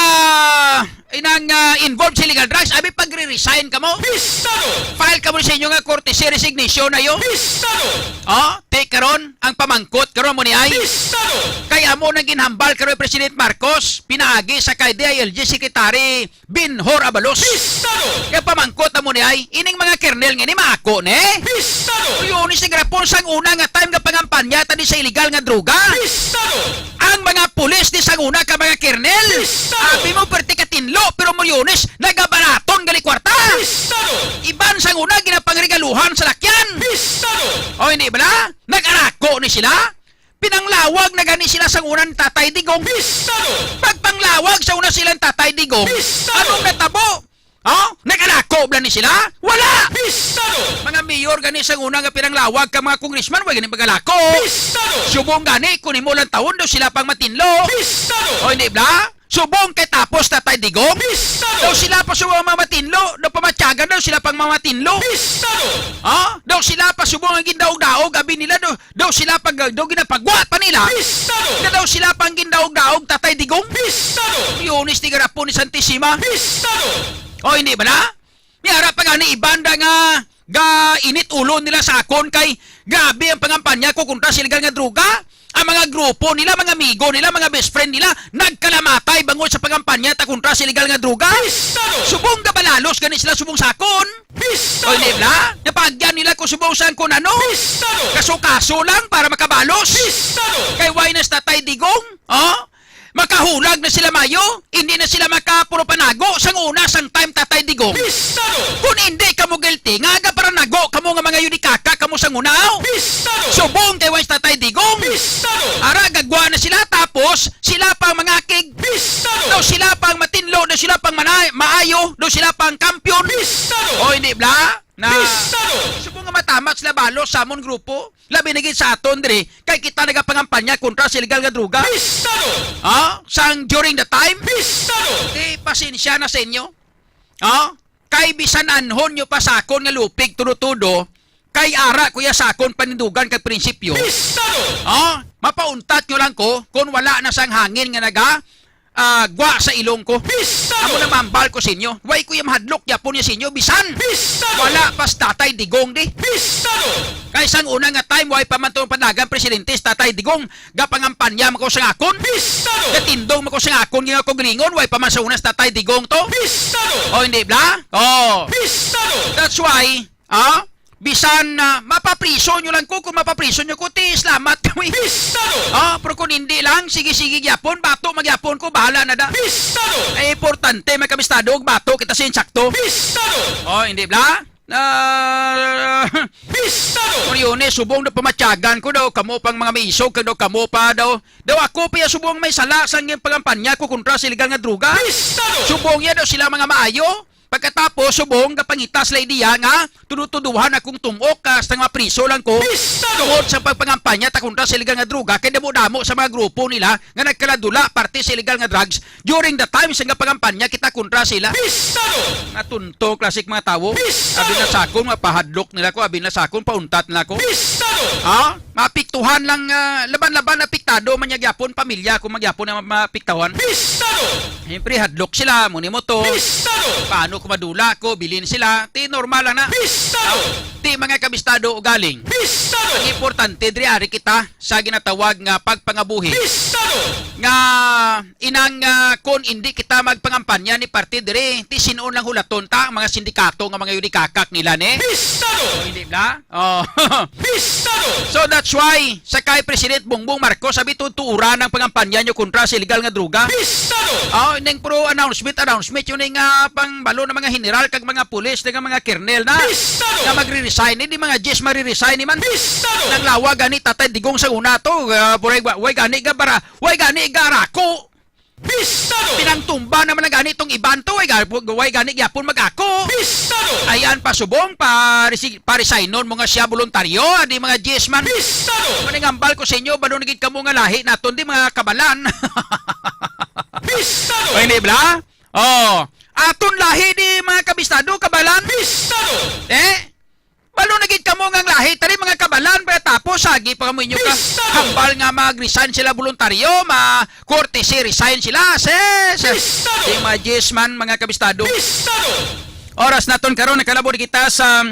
inang, ah, involved sa illegal drugs, abi, pagre-resign kamo. Pistado! File kamo sa inyo nga courtesy resignation na yun. Pistado! Oh, take karon ang pamangkot karon mo ni ay. Pistado! Kay amo nang ginhambal karon President Marcos, pinaagi sa kay D I L G Secretary Binhor Abalos. Pistado! Kay pamangkot amo ni ay, ining mga kernel nga ni maako ni. Pistado! Yun, si Grapon sang una nga time nga pangampanya tani sa illegal nga droga. Pistado! Ang mga pulis ni sang una ka mga kernel. Pistado! Abi mo, perte ka tinlo, pero Moriones, nagabaraton gali kwarta. Pistado! Iban sang una ginapangregaluhan sa lakyan. Pistado! O, hindi ba na? Nag-arako ni sila. Pinanglawag na gani sila sang una ni Tatay Digong. Pistado! Pagpanglawag sa una sila ni Tatay Digong, Pistado! Anong natabo? Oh? Nag-alako ba ni sila? Wala! Pistado! Mga mayor gani sang una nga pinanglawag ka mga congressman, wa gani mag-alako. Pistado! Subong gani, kung imo lang taon daw sila pang matinlo. Pistado! O hindi bla? Subong kay tapos Tatay Digong? Pistado! Daw sila pa subong mga matinlo, daw pamatyagan daw sila pang mga matinlo. Pistado! Ha? Daw sila pa subong ang gindaog-daog, abi nila daw, daw sila pag, daw ginapagwa pa nila. Pistado! Nga daw sila pang gindaog-daog, Tatay Digong? Pistado! Leones ni Garapon ni Santisima. Pistado! O, hindi ba na? May ara pa gani ibanda nga ga init ulo nila sa akon kay grabe ang pangampanya ko kontra sa illegal nga droga. Ang mga grupo nila, mga amigo nila, mga best friend nila, nagkalamatay bangod sa pangampanya ta kontra sa illegal nga droga. Pistado! Subong gabalalos gani sila subong sa akon. Pistado! O, hindi bla? Napagyan nila ko subong sa kung ano. Pistado! Kaso-kaso lang para makabalos. Pistado! Kay why nas Tatay Digong? Oh? Makahulag na sila mayo, hindi na sila makapuro panago sang una sang time Tatay Digong. Pistado! Kung hindi kamo guilty, nga aga para nago kamo nga mga yudikaka kamo sang una, aw? Pistado! Subong kay wais Tatay Digong. Pistado! Ara, gagwa na sila, tapos sila pang mga kig. Pistado! Daw sila pang matinlo, daw sila pang manay, maayo, daw sila pang kampiyon. Pistado! O, hindi bla? Na Pistado! Subong nga matamat sila balos sa amon grupo. Labi na gid sa aton diri, kay kita nagapangampanya kontra sa illegal nga droga. Pistado! Ha? Sang during the time? Pistado! Di pasensya na sa inyo. Ha? Kay bisan anhon nyo pa sa akon nga lupig tudo-tudo, kay ara ko ya sa akon panindugan kag prinsipyo. Pistado! Ha? Mapauntat nyo lang ko kung wala na sang hangin nga naga ah, gwa sa ilong ko. Pistado! Amo na mambal ko sa inyo. Way ko iya mahadlok yapon niya sa inyo, bisan Pistado! Wala pa si Tatay Digong di. Pistado! Kay sang una nga time, way pa man tong panagang presidente si Tatay Digong, gapangampanya man ko sa akon. Pistado! Gatindog man ko sa akon, nga ko gringon, way pa man sa una si Tatay Digong to. Pistado! O, hindi bla? Oh. Pistado! That's why, ah, bisan na mapapriso nyo lang ko, kung mapapriso nyo ko, ti, salamat kami. Pistado! Ah, pero kung hindi lang, sige-sige gyapon, bato magyapon ko, bahala na da. Pistado! Ay, importante, may kabistado, og bato kita sa insakto. Pistado! Oh, hindi bla? Ah, Pistado! Oriones, subong na pamatyagan ko daw, kamo pang mga maisog, kag daw kamo pa daw. Daw ako pa ya subong may sala sa pangampanya ko kontra sa illegal nga droga. Pistado! Subong ya daw sila mga maayo. Pagkatapos, subong, gapangita sila ideya nga tudo-tuduhan akong tumok, ah, sa nga priso lang ko. Pistado! Tungod sa pagpangampanya ta kontra sa illegal nga droga, kay damo-damo sa mga grupo nila nga nagkaladula parte sa illegal nga drugs during the time sa nga pangampanya kita kontra sila. Pistado! Natunto, klasik mga tawo. Pistado! Abi na sa akon, mapahadlok nila ko, abi na sa akon, pauntat nila ko. Pistado! Ha? Maapektuhan lang, ah, laban-laban apektado man niya gyapon, pamilya ko man gyapon ang maapektahan. Pistado! Siyempre, hadlok sila, mo ni mo to. Pistado! Paano kung madula ko, bilin sila? Ti normal lang na. Pistado! Ti mga kabistado ugaling. Pistado! Ang importante, diri ari kita sa ginatawag nga pagpangabuhi. Pistado! Nga inang, ah, kung hindi kita magpangampanya ni parte diri, ti sinon lang hulaton ta ang mga sindikato nga mga yudikakak nila ni. Pistado! O, hindi bla? Oh. Pistado! So that's why, sa kay President Bongbong Marcos, sabi, tutuuran ang pangampanya nyo kontra sa illegal nga droga. Pistado! Oh, ning pro announcement, announcement, yun yung, ah, pangbalo ng mga general kag mga pulis, ng mga kernel na. Pistado! Na magre Sa ini di mga Jis mariresign ni man. Pistado! Nang lawa gani Tatay Digong sa una to, ah, buray wa-, way gani ga bara, way gani ga arako. Pistado! Pinangtumba naman na gani tong iban to, way ga-, way gani gyapon mag-ako. Pistado! Ayan, pasubong, pa-resi-, paresignon mo nga siya voluntaryo, di mga Jis man. Pistado! Maningambal ko sa inyo, balo na gid kamo nga lahi naton, di mga kabalan. Pistado! Ay, di bala? Oh, aton lahi di mga kabistado, kabalan. Pistado! Eh? Balo na gid kamo nga ang lahi, tani mga kabalan, pa tapos agi pa kamo inyo ka Pistado! Hambal nga mag-resign sila voluntaryo, ma courtesy resign sila. Ses! Pistado! Di mga Jis man, mga kabistado. Pistado! Oras naton karon, nakalabot kita sa,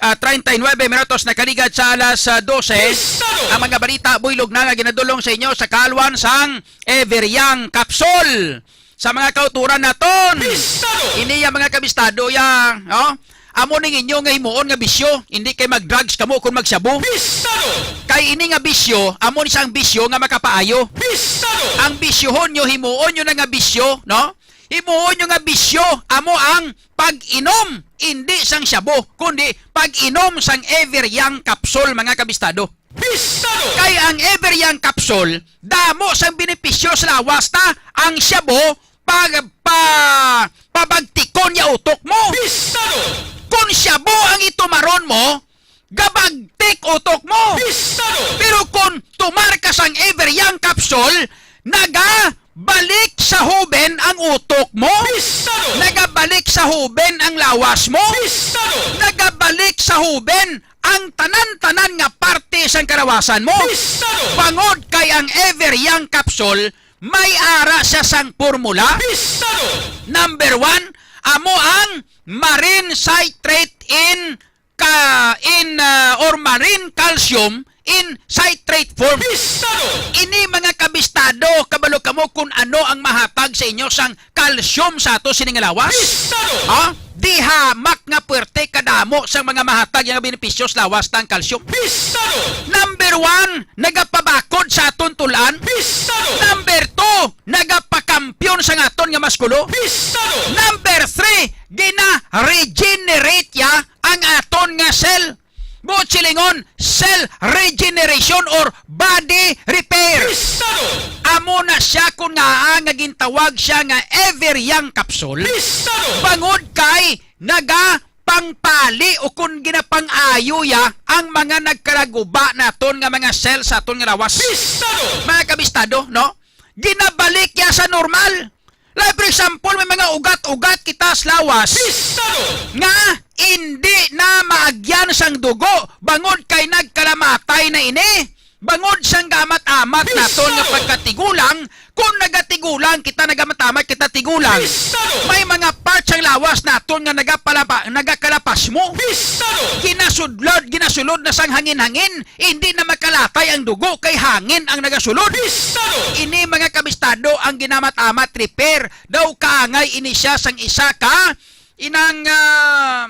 ah, treinta y nueve minutos, nakaligad sa alas, ah, dose. Pistado! Ang mga balita, buylog na nga ginadulong sa inyo sa kalwan sang Ever Young Capsule. Sa mga kauturan naton. Pistado! Ini ya mga kabistado ya, oh? Amo ning inyo nga himuon nga bisyo, hindi kay mag-drugs kamo kung magshabu. Pistado! Kay ini nga bisyo, amo ni sang bisyo nga makapaayo. Pistado! Ang bisyohon nyo, himuon nyo na nga bisyo, no? Himuon nyo nga bisyo, amo ang pag-inom, hindi sang shabu, kundi pag-inom sang Ever Young Capsule, mga kabistado. Pistado! Kay ang Ever Young Capsule, damo sang benepisyo sa lawas ta, ang shabu, pag, pa, pabagtikon ya utok mo. Pistado! Kung shabu ang itumaron mo, gabagtik utok mo. Pistado! Pero kung tumar ka sang Ever Young Capsule, nagabalik sa huben ang utok mo. Pistado! Nagabalik sa huben ang lawas mo. Pistado! Nagabalik sa huben ang tanan-tanan nga parte sang kalawasan mo. Pistado! Bangod kay ang Ever Young Capsule may ara siya sang formula. Pistado! Number one, amo ang marine citrate in ka-, in, ah, or marine calcium in citrate form. Pistado! Ini mga kabistado, kabalo kamo kung ano ang mahatag sa inyo sang calcium sa ato sini nga lawas? Pistado! Ha? Di hamak nga puwerte kadamo sang mga mahatag nga benepisyo sa lawas ta ang calcium. Pistado! Number one, nagapabakod sa aton tul-an. Pistado! Number two, nagapakampiyon sa aton nga maskulo. Pistado! Number three, gina-regenerate ya ang aton nga cell. Buot silingon, cell regeneration or body repair. Pistado! Amo na siya kun ngaa nga gintawag siya nga Ever Young Capsule. Pistado! Bangod kay nagapangpali o kun ginapang-ayo ya ang mga nagkalaguba naton nga mga cell sa aton nga lawas. Pistado! Mga kabistado, no? Ginabalik ya sa normal. Like, for example, may mga ugat-ugat kita sa lawas Pistado! Nga hindi na maagyan sang dugo bangod kay nagkalamatay na ini. Bangod sang gamat-amat naton nga Pistado! Pagkatigulang, kung nagatigulang kita, nagamat-amat kita tigulang, Pistado! May mga parts sang lawas naton nga nagapalapa-, nagakalapas mo. Pistado! Ginasudlod, ginasulod na sang hangin-hangin, hindi na makalatay ang dugo kay hangin ang nagasulod. Pistado! Ini, mga kabistado, ang ginamat-amat repair. Daw kaangay ini siya sang isa ka inang, ah,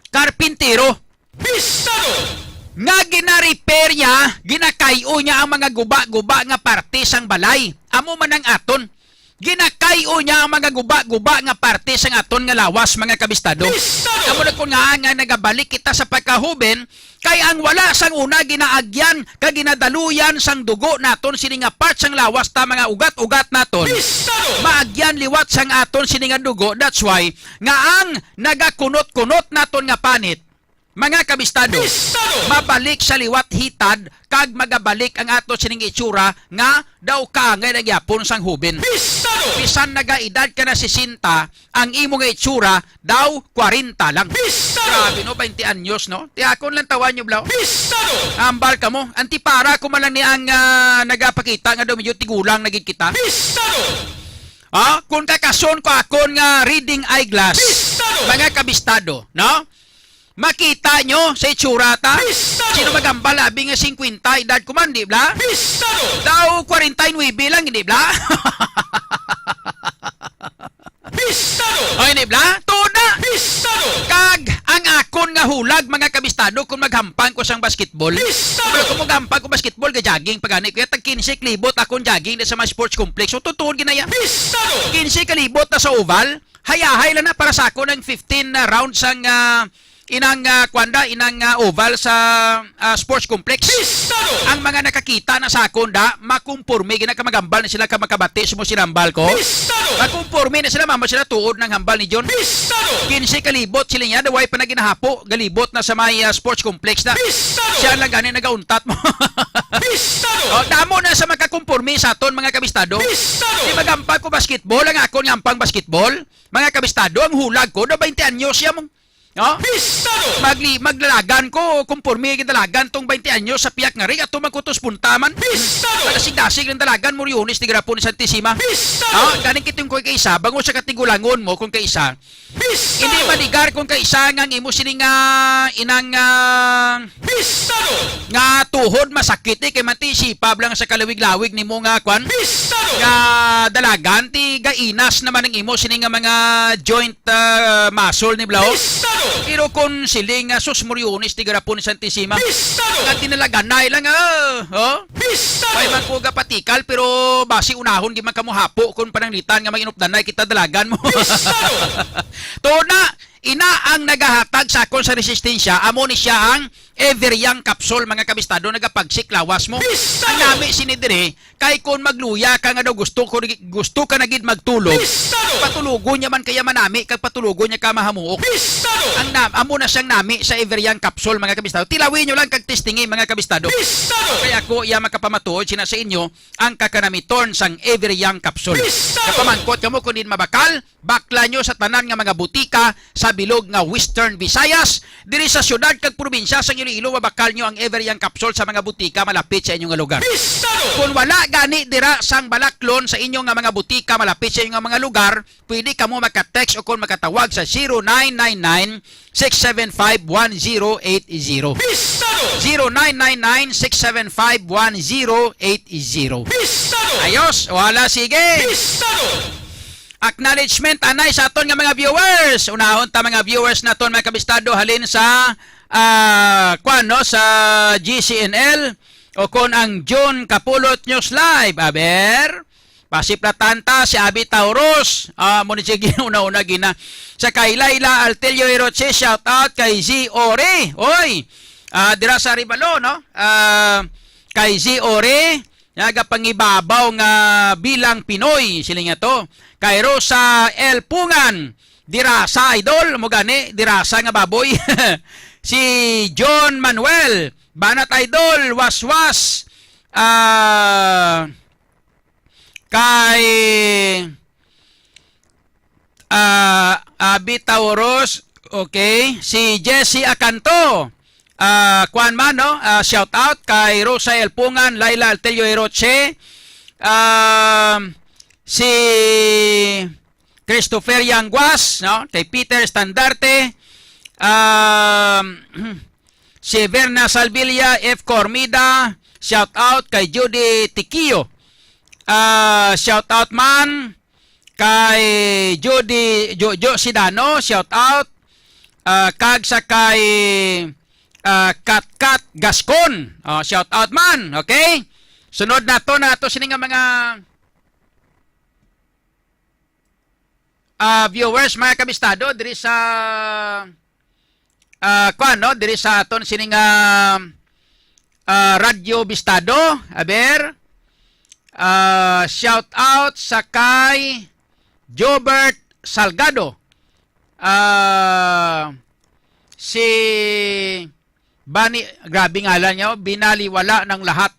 karpintero. Pistado! Nga gina-repair niya, ginakay-o niya ang mga guba-guba nga parte sang balay. Amo man ang aton. Ginakay-o niya ang mga guba-guba nga parte sang aton nga lawas, mga kabistado. Pistado! Amo na kun nga, nga nagabalik kita sa pagkahuben, kay ang wala sang una ginaagyan kag ginadaluyan sang dugo naton sini nga part sang lawas ta, mga ugat-ugat naton. Pistado! Maagyan liwat sang aton sini nga dugo. That's why nga ang nagakunot-kunot naton nga panit, mga kabistado, Pistado! Mabalik sa liwat hitad kag magabalik ang ato sining itsura nga daw kaangay na gyapon sang hubin. Pistado! Bisan nagaedad ka na sesenta, ang imo nga itsura daw kwarenta lang. Pistado! Grabe, no, twenty anyos, no? Ti akon lang tawa nyo, blaw. Pistado! Ambal ka mo. Antipara ko man lang ni ang, ah, nagapakita nga daw medyo tigulang na gid kita. Pistado! Ha? Kung kakason ko akon nga reading eyeglass, Pistado! Mga kabistado, no? Makita nyo sa itsura ta? Pistado! Sino magambal, abi nga singkwenta edad ko man, di bla? Pistado! Daw kwarenta y nuebe lang, di bla? Pistado! Oy, di bla? Tuna! Pistado! Kag ang akon nga hulag, mga kabistado, kung maghampang ko sang basketball. Pistado! Kung maghampang ko basketball, ga-jogging pa gani. Kaya tag kinse kalibot akon jogging na sa mga sports complex. So, tutuod ginaya. Pistado! Kinse kalibot na sa oval. Hayahay lang na para sa ako ng fifteen na rounds ang, ah, inang, ah, kwanda, inang, ah, oval sa, ah, sports complex. Pistado! Ang mga nakakita na sa akon, da, makumporme gina ka magambal na sila ka makabati sa mo sinambal ko. Pistado! Makumporme na sila, mama sila tuod ng hambal ni John. Pistado! Kinse kalibot sila niya, daway pa na ginahapo, galibot na sa may, ah, sports complex na. Pistado! Siya lang gani nagauntat mo. Pistado! Oh, damo na sa makakumporme sa aton, mga kabistado. Pistado! Di magampang ko basketball, ang akon nga ampang basketball. Mga kabistado, ang hulag ko, na twenty anyos siya mong, no? Pistado! Magli-, maglalagan ko, kumporme ang dalagan tong twenty anyos sa piyak nga ring, ato magkutos puntaman. Pistado! Dasig-dasig ng dalagan, Moriones, di garapon ni Santisima. Pistado! Ah, ganing kiting ko kay isa, bango sa katigulangon mo kung kay isa. Pistado! Hindi maligar kung kay isa nga ang imo sining, ah, inang, ah, Pistado! Nga tuhod masakit, eh, kay man ti sipab lang sa kalawig-lawig nimo nga kwan. Pistado! Nga dalagan, ti gainas naman ang imo sini nga mga joint, ah, muscle ni Blaw. Pistado! Pero kung siling nga sus moriones, ti garapon ni Santisima. Pistado! Nga dinalaganay lang, ah, oh? Pistado! May man ko gapatikal, pero basi unahon di man kamo hapo kung pananglitan nga mag-inupdanay kita dalagan mo. Pistado! Tuna, ina ang nagahatag sa akon sa resistensya, amo ni siya ang Everyang capsule, mga kabistado, nagapagsik lawas mo. Pistado! Ang nami sini diri, kay kun magluya ka nga daw gusto ko, gusto ka na gid magtulog, Pistado! Patulogon niya man kaya manami, kag patulogon niya ka mahamuok. Pistado! Ang nam-, amo na siyang nami sa Everyang capsule, mga kabistado. Tilawin nyo lang kag testingi, mga kabistado. Pistado! Kay ako iya makapamatuod sina sa inyo ang kakanamiton sang Everyang capsule. Pistado! Kapamangkot kamo kung din mabakal, bakla nyo sa tanan nga mga butika sa bilog nga Western Visayas. Diri sa siyudad kag probinsya sang Iloilo, mabakal nyo ang Everyang capsule sa mga butika malapit sa inyo nga lugar. Pistado! Kung wala gani dira sang balaklon sa inyo nga mga butika malapit sa inyo nga mga lugar, pwede kamo maka-text o kung makatawag sa zero nine nine nine, six seven five, one zero eight zero. Pistado! Zero nine nine nine, six seven five, one zero eight zero. Pistado! Ayos, wala, sige. Pistado! Acknowledgement anay sa aton nga mga viewers. Unahon ta, mga viewers naton, mga kabistado, halin sa, ah, kwan, no, sa G C N L o kon ang June Kapulot News Live. Aber, pasiplatan ta si Abi Tauros. Ah, mo ni sige, una-una gina. Sa kay Laila Altelio Hiroche, shout out kay Z Ore. Oy, ah, dira sa Ribalo, no? Ah, kay Z Ore, nagapangibabaw nga bilang Pinoy, sila nga to. Kay Rosa L Pungan, dirasa, idol, mo gani, dirasa nga baboy. Si John Manuel, banat, idol, waswas. Ah, kay, ah, Abi Tauros, okay. Si Jesse Acanto, ah, kuan man, no? Ah, shout out kay Rosa Elpungan, Laila Altelio Hiroche, um, si Christopher Yanguas, no? Kay Peter Standarte, um, si Verna Salvilla, F Cormida, shout out kay Judy Tiquio. Ah, shout out man kay Judy, Jojo Sidano, shout out. Ah, kag sa kay, ah, Katkat Gascon. Ah, shout out man, okay? Sunod nato na ato sini nga mga, ah, viewers, mga kabistado, diri sa, ah, kuan, no? Diri sa aton sini nga, ah, Radyo Bistado. Aber, ah, shout out sa kay Jobert Salgado. Ah, si Bani, grabe ngalan niyo, binaliwala ng lahat.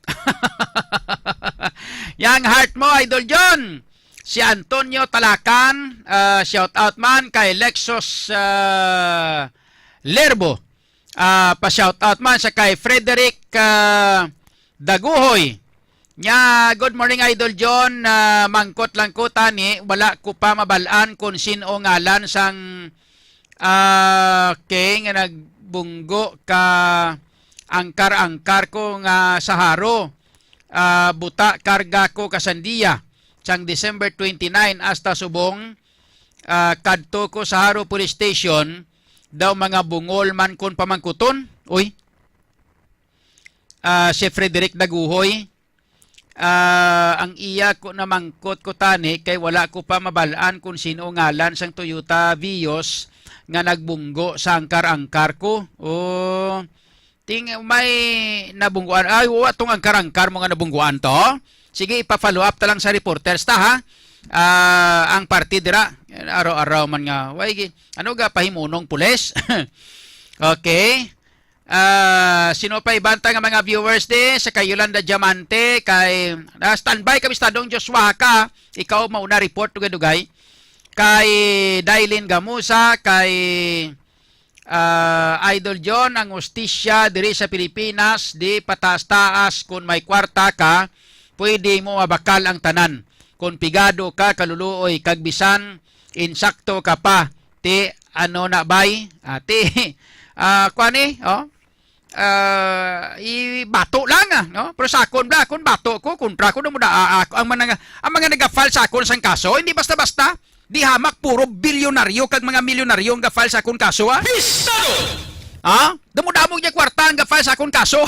Yang heart mo, Idol John. Si Antonio Talakan, ah, shout out man kay Lexus, ah, Lerbo. Ah, pa-shout out man sa kay Frederick, ah, Daguhoy. Nya, good morning, Idol John. Ah, mangkot lang ko tani, wala ko pa mabal-an kung sin-o ngalan sang, ah, okay, nga nagbunggo ka angkar-angkar ko nga sa haro. Ah, buta karga ko ka sandiya. Sang December twenty-nine hasta subong, ah, kadto ko sa Haro Police Station, daw mga bungol man kon pamangkuton. Uy. Ah, si Frederick Daguhoy, ah, ang iya ko namangkot ko tani kay wala ko pa mabal-an kung sino ngalan sang Toyota Vios nga nagbunggo sa angkar-angkar ko. O, ting, may nabungguan. Ay, wa tong angkar-angkar mo nga nabungguan to. Sige, ipa-follow up ta lang sa reporters ta, ha? Ah, ang party dira, araw-araw man nga. Way gi-, ano ga pahimunong pulis? Okay. Ah, sino pa ibanta nga mga viewers di? Sa kay Yolanda Diamante, kay, ah, standby kami sa Tadong Joshua ka. Ikaw mauna report, dugay-dugay. Kay Dailin Gamusa, kay, ah, Idol John, ang hustisya diri sa Pilipinas, di pataas-taas. Kung may kwarta ka, pwede mo mabakal ang tanan. Kung pigado ka, kaluluoy, kag bisan insakto ka pa, ti, ano na bay? Ah, ti, ah, kuwan eh, oh? Ah, ibato lang, ah, no? Pero sa akon, bla, kung bato ko, kontra ko, damo da, ah, ah, ang mga, ang mga nagafile sa akon sang kaso, hindi basta-basta. Di hamak, puro bilyonaryo kag mga milyonaryo ang gafile sa akon kaso, ah. Pistado! Ah? Damo-damo niya kwarta ang gafile sa akon kaso.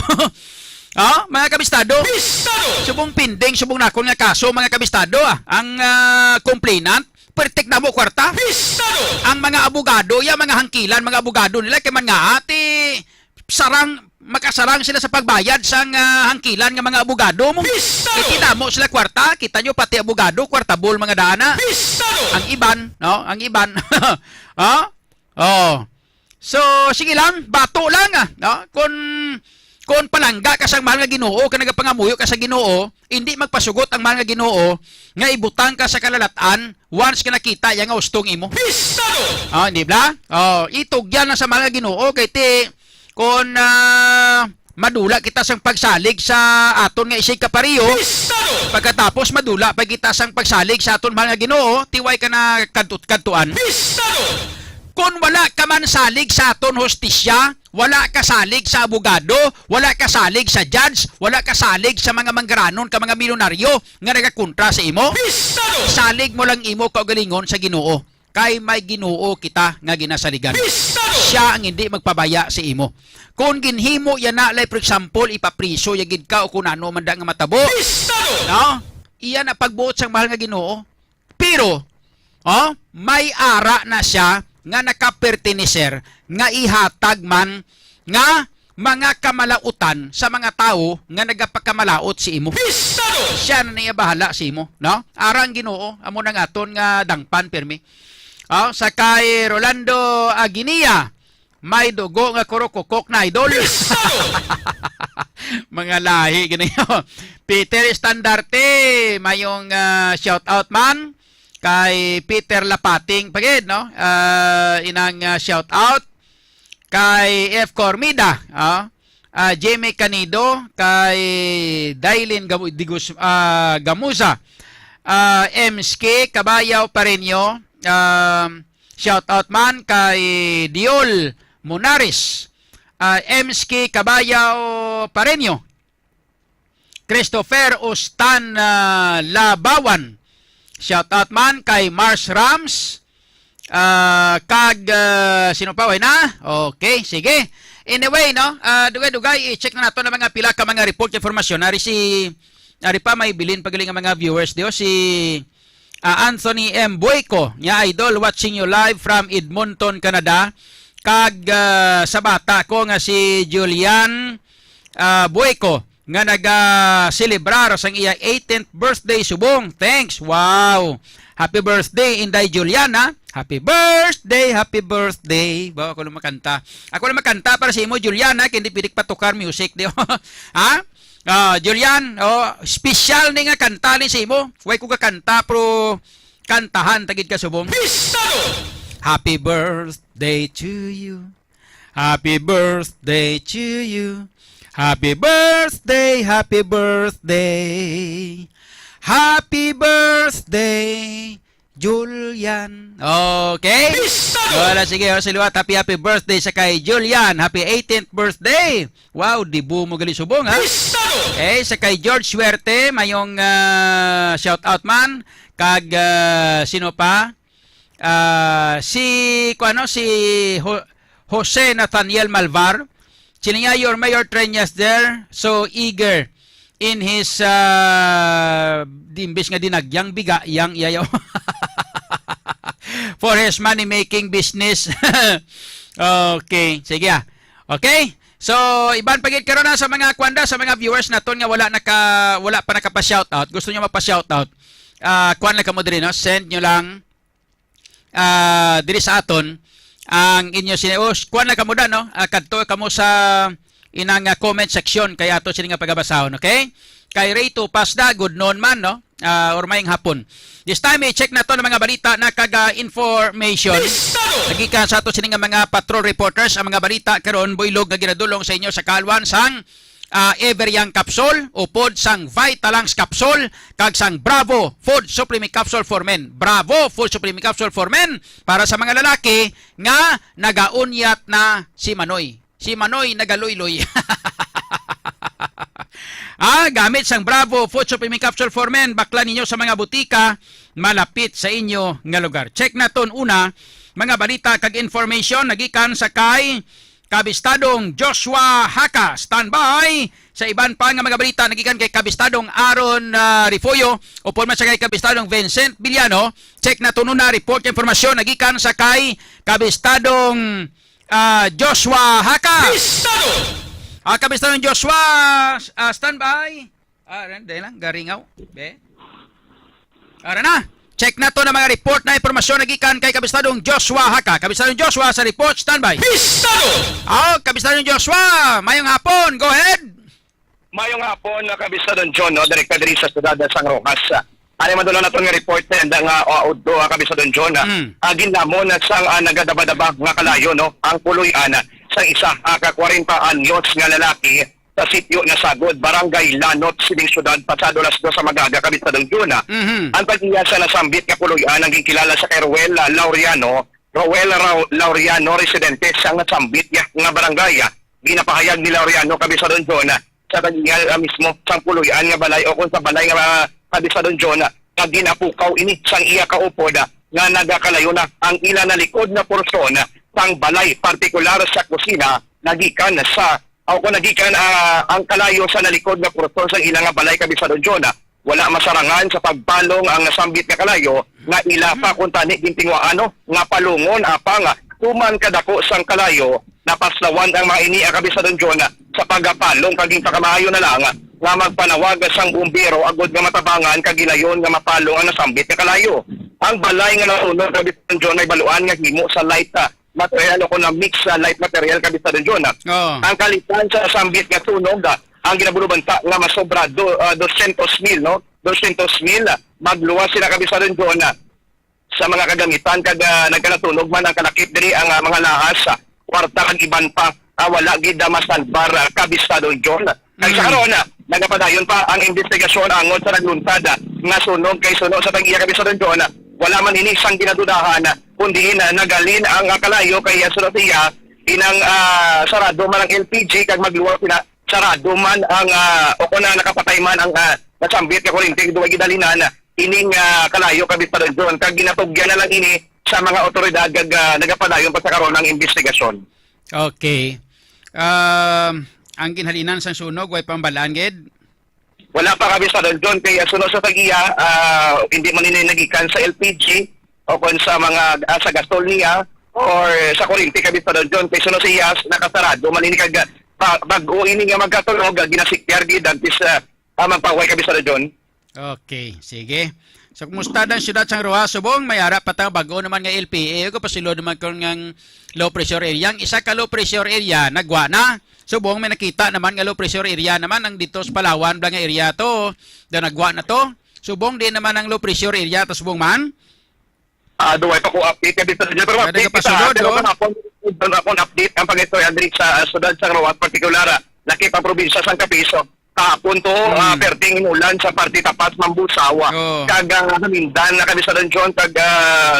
Ah, mga kabistado? Pistado! Subong pending, subong nakon nga kaso, mga kabistado, ah. Ang, ah, complainant, pertik damo kwarta. Pistado! Ang mga abogado, ya, mga hangkilan, mga abogado nila, kay man nga, ati, sarang, makasarang sila sa pagbayad sang, ah, hangkilan nga mga abogado mo. Pistado! Kay damo sila kwarta, kita nyo, pati abogado, kwartabol mga daan na. Pistado! Ang iban, no? Ang iban. Ha? Oh. So, sige lang, bato lang, ah, no? Kung, kung palangga ka sang mahal nga Ginoo, kag nagapangamuyo ka sa Ginoo, hindi magpasugot ang mahal nga Ginoo nga ibutang ka sa kalalat-an once nga nakita iya nga hustong imo. Pistado! Ah, hindi bla? Oh, itugyan na sa mahal nga Ginoo kay ti kung, ah, madula kita sang pagsalig sa aton nga isigkapareho, Pistado! Pagkatapos madula pa kita sang pagsalig sa aton mahal nga Ginoo, ti way ka na kadtut-kadtuan. Pistado! Kon wala ka man salig sa aton hustisya, wala ka salig sa abogado, wala ka salig sa judge, wala ka salig sa mga manggaranon ka mga milyonaryo nga nagakontra sa imo, Pistado! Salig mo lang imo kaugalingon sa Ginoo, kay may Ginoo kita nga ginasaligan. Pistado! Siya ang hindi magpabaya sa imo. Kung ginhimo yana, like, for example, ipapriso ya gid ka o kung ano man da nga matabo. Pistado! No? Iya na pagbuot sang mahal nga Ginoo. Pero, oh, may ara na siya nga nakaperteneser, nga ihatag man nga mga kamalautan sa mga tawo nga nagapakamalaut sa imo. Pistado! Siya na niya bahala sa imo, no? Ara ang Ginoo, amo nang aton nga dangpan pirmi. Oh, sa kay Rolando Aguinia, may dugo nga kurukukok na, idol. Pistado! Mga lahi gani. Peter Estandarte, mayong, ah, shout out man kay Peter Lapating pa gid, no? Ah, inang, ah, shout out kay F Cormida, ah, ah, Jimmy Canido, kay Dailin Gamu-, Digus-, ah, Gamusa, ah, M S K Kabayaw Pareño, ah, shout out man kay Diol Monares, ah, M S K Kabayaw Pareño, Christopher Ustan, ah, Labawan. Shout out man kay Mars Rams, ah, kag, ah, sino pa? Way na? Okay, sige. Anyway, no, ah, dugay-dugay, i-check na nato ang mga pila ka mga report, informasyon. Ari si, ari pa, may bilin pagaling ang mga viewers diyo. Si, ah, Anthony M Buico, nga idol, watching you live from Edmonton, Canada. Kag, ah, sa bata ko nga si Julian, ah, Buico, nga naga-celebrar sang iya eighteenth birthday subong. Thanks. Wow. Happy birthday, Inday Juliana. Happy birthday, happy birthday. Ba, ako lang makanta. Ako lang makanta para sa imo, Juliana, kay hindi pidik patukar music, di ba? Ha? Ah, Julian, oh, special ni nga kanta ni sa imo. Way ko kakanta, pero kantahan tagid ka subong. Pistado! Happy birthday to you. Happy birthday to you. Happy birthday, happy birthday. Happy birthday, Julian. Okay? Pistado! Wala, sige, oh, sa liwat, happy, happy birthday sa kay Julian. Happy eighteenth birthday. Wow, dibu mo gali subong, ha? Pistado! Okay, sa kay George Suerte, mayong, ah, shout out man. Kag, ah, sino pa? Ah, si, kuano, si Ho-, Jose Nathaniel Malvar. Sino niya, your Mayor Treñas there, so eager in his, ah, di, imbis nga dinagyang, biga yang iyayaw. for his money-making business. Okay, sige, ah. Okay? So, iban pa gid karon na sa mga kwanda, sa mga viewers naton nga wala naka, wala pa nakapa-shoutout. Gusto niyo mapa-shoutout? Ah, kuan lang kamo diri, no? Send niyo lang, ah, diri sa aton ang inyo sini-, o, kuan lang kamo da, no? Ah, kadto kamo sa inang, ah, comment section kay ato sini nga pagabasahon, okay? Kay Ray Tupas da, good noon man, no? Ah, or mayong hapon. This time, i-check nato ang mga balita na kag, ah, information. Nagikan sa ato sini nga mga patrol reporters, ang mga balita karon builog nga ginadulong sa inyo sa kaalwan sang, ah, Everyang Capsule, upod sang Vitalance Capsule, kag sang Bravo Food Supplement Capsule for Men. Bravo Food Supplement Capsule for Men para sa mga lalaki nga nagaunyat na si Manoy. Si Manoy nagaluyloy. Ah, gamit sang Bravo Food Supplement Capsule for Men, bakla ninyo sa mga butika malapit sa inyo nga lugar. Check naton una, mga balita kag information nagikan sa kay Kabistadong Joshua Haka. Standby sa iban pa nga mga balita nagikan kay Kabistadong Aaron, ah, Refollo, upod man sa kay Kabistadong Vincent Villano. Check naton una, report, informasyon nagikan sa kay Kabistadong, ah, Joshua Haka. Bistado! Ah, Kabistadong Joshua, ah, standby. Ah, ren, dali lang, garingaw. Be. Ara na. Check nato na mga report na impormasyon nagikan kay Kabistadong Joshua Haka. Kabistadong Joshua sa report, standby. Bistado! Ah, Kabistadong Joshua, mayong hapon. Go ahead. Mayong hapon, na Kabistadong John, no? Direkta diri sa siyudad sang Roxas. Ano man dulo naton nga report, senda nga, uh, udto, ah, Kabistadong John, ah, Mm. ah, ginlamon na sang, ah, nagadabadaba nga kalayo, no? Ang puloy-an, ah, sa isa, ah, ka kwarenta anyos nga lalaki sa sitio Nasagod, Barangay Lanot, sining siyudad, pasado alas dos sa mag-aga, Kabistadong John, ah. Mhm. Ang tag-iya sa nasambit nga puloy-an ang ginkilala sa kay Roel, ah, Laureano, Roel Rau-, Laureano, residente sa nasambit nga, nga barangay, ah. Ginapahayag ni Laureano, Kabistadong John, ah, sa tag-iya, ah, mismo sang puloy-an nga balay o kung sa balay nga, ah, Kabistadong John, ah, nga ginapukaw ini sang iya kaupod, ah, nga nagakalayo na ang ila nalikod nga porsyon, ah, sang balay, partikular sa kusina, nagikan sa, o kung nagikan, ah, ang kalayo sa nalikod nga porsyon sang ila nga balay, Kabistadong John, ah. Wala masarangan sa pagpalong ang nasambit nga kalayo nga ila pa kuntani gintinguhaan, no, nga palungon, apang, ah, tuman kadako sang kalayo, napaslawan ang mga ini, ah, Kabistadong John, ah, sa pagapalong kag ginpakamaayo na lang, ah, nga magpanawag sang bumbero agud nga matabangan kag gilayon nga mapalong ang nasambit nga kalayo. Ang balay nga nasunog, Kabistadong John, may baluan nga himo sa light, ah, material o kon na mix, ah, light material, Kabistadong John, ah. Oh. Ang kalitan sa nasambit nga sunog, ah, ang ginabulubanta nga masobra do, ah, dosyentos mil, no? Dosyentos mil, ah, magluwas sila, Kabistadong John, ah, sa mga kagamitan kag, ah, nagkanatunog man ang kalakip diri ang, ah, mga lahas, ah, kwarta kag iban pa, ah, wala gid, ah, masalbar, ah, Kabistadong John. Kag sa Mm. karon, ah, nagapadayon pa ang investigasyon angot sa nagluntad, ah, nga sunog kay suno sa tag-iya, Kabistadong John, ah, wala man ini sang ginadudahan, ah, kun diin, ah, naghalin ang, ah, kalayo kay, ah, suno sa iya, inang, ah, sarado man ang L P G kag magluwas sila, sarado man ang, ah, o kon na nakapatay man ang, ah, nasambit nga kuryente, duwa gidalinan, ah, ining, ah, kalayo, Kabistadong John, kag ginatugyan na lang ini sa mga awtoridad kag, ah, nagapadayon pa sa karon ang investigasyon. Okay. Um, ang ginhalinan sang sunog, way pambalaan gid? Wala pa, Kabistadong John, kay, ah, suno sa tag-iya, ah, hindi man ini nagikan sa L P G o kon sa mga, ah, sa gasol niya or sa kuryente, Kabistadong John, kay suno sa iya, nakasarado man ini kag, ah, pa-, bag-o ini nga magkatunog, ah, ginasikyar gid antes, ah, ah, magpahuway, Kabistadong John. Okay, sige. So, kumusta ang siyudad sang Roxas, subong? May ara pa ta, bag-o naman nga L P A. Ako, pasulod naman ko nga low pressure area. Ang isa ka low pressure area, nagwa na. Subong, may nakita naman nga low pressure area naman ang dito sa Palawan, bala nga area to. Da nagwa na to. Subong, di naman ang low pressure area, ta subong man. Ah, duway pa ko update, Kabistadong John. Pero update kita, nagapasulod, pero oh. Akong, akong update ang pag-istorya diri sa, ah, siyudad sang Roxas, partikular, ah, lakip ang probinsya sang Capiz. Kahapon to, Hmm. ah, perting inulan sa parte tapas, Mambusao, ah. Oh. Kag, ah, hamindan na, Kabistadong John, kag, ah,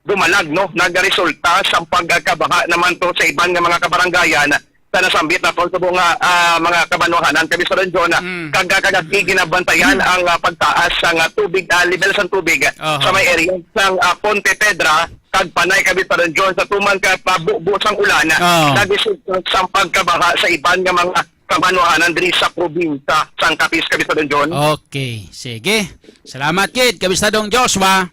dumalag, no? Nagaresulta sa pagkabaha naman to sa iban nga mga kabarangayan sa nasambit naton subong nga, ah, mga kabanwahanan, Kabistadong John, ah. Hmm. Kag, ah, kag-agi ginabantayan Hmm. ang, ah, pagtaas sa nga tubig, ah, level sang tubig Aha. sa may area sang, ah, Ponte Pedra kag Panay, Kabistadong John, sa tuman ka pabubo sang ulan, Oh. nagaresulta sa pagkabaha sa iban nga mga kabanwahanan diri sa probinsya sang Capiz, Kabistadong John. Okay, sige. Salamat gid, Kabistadong Joshua.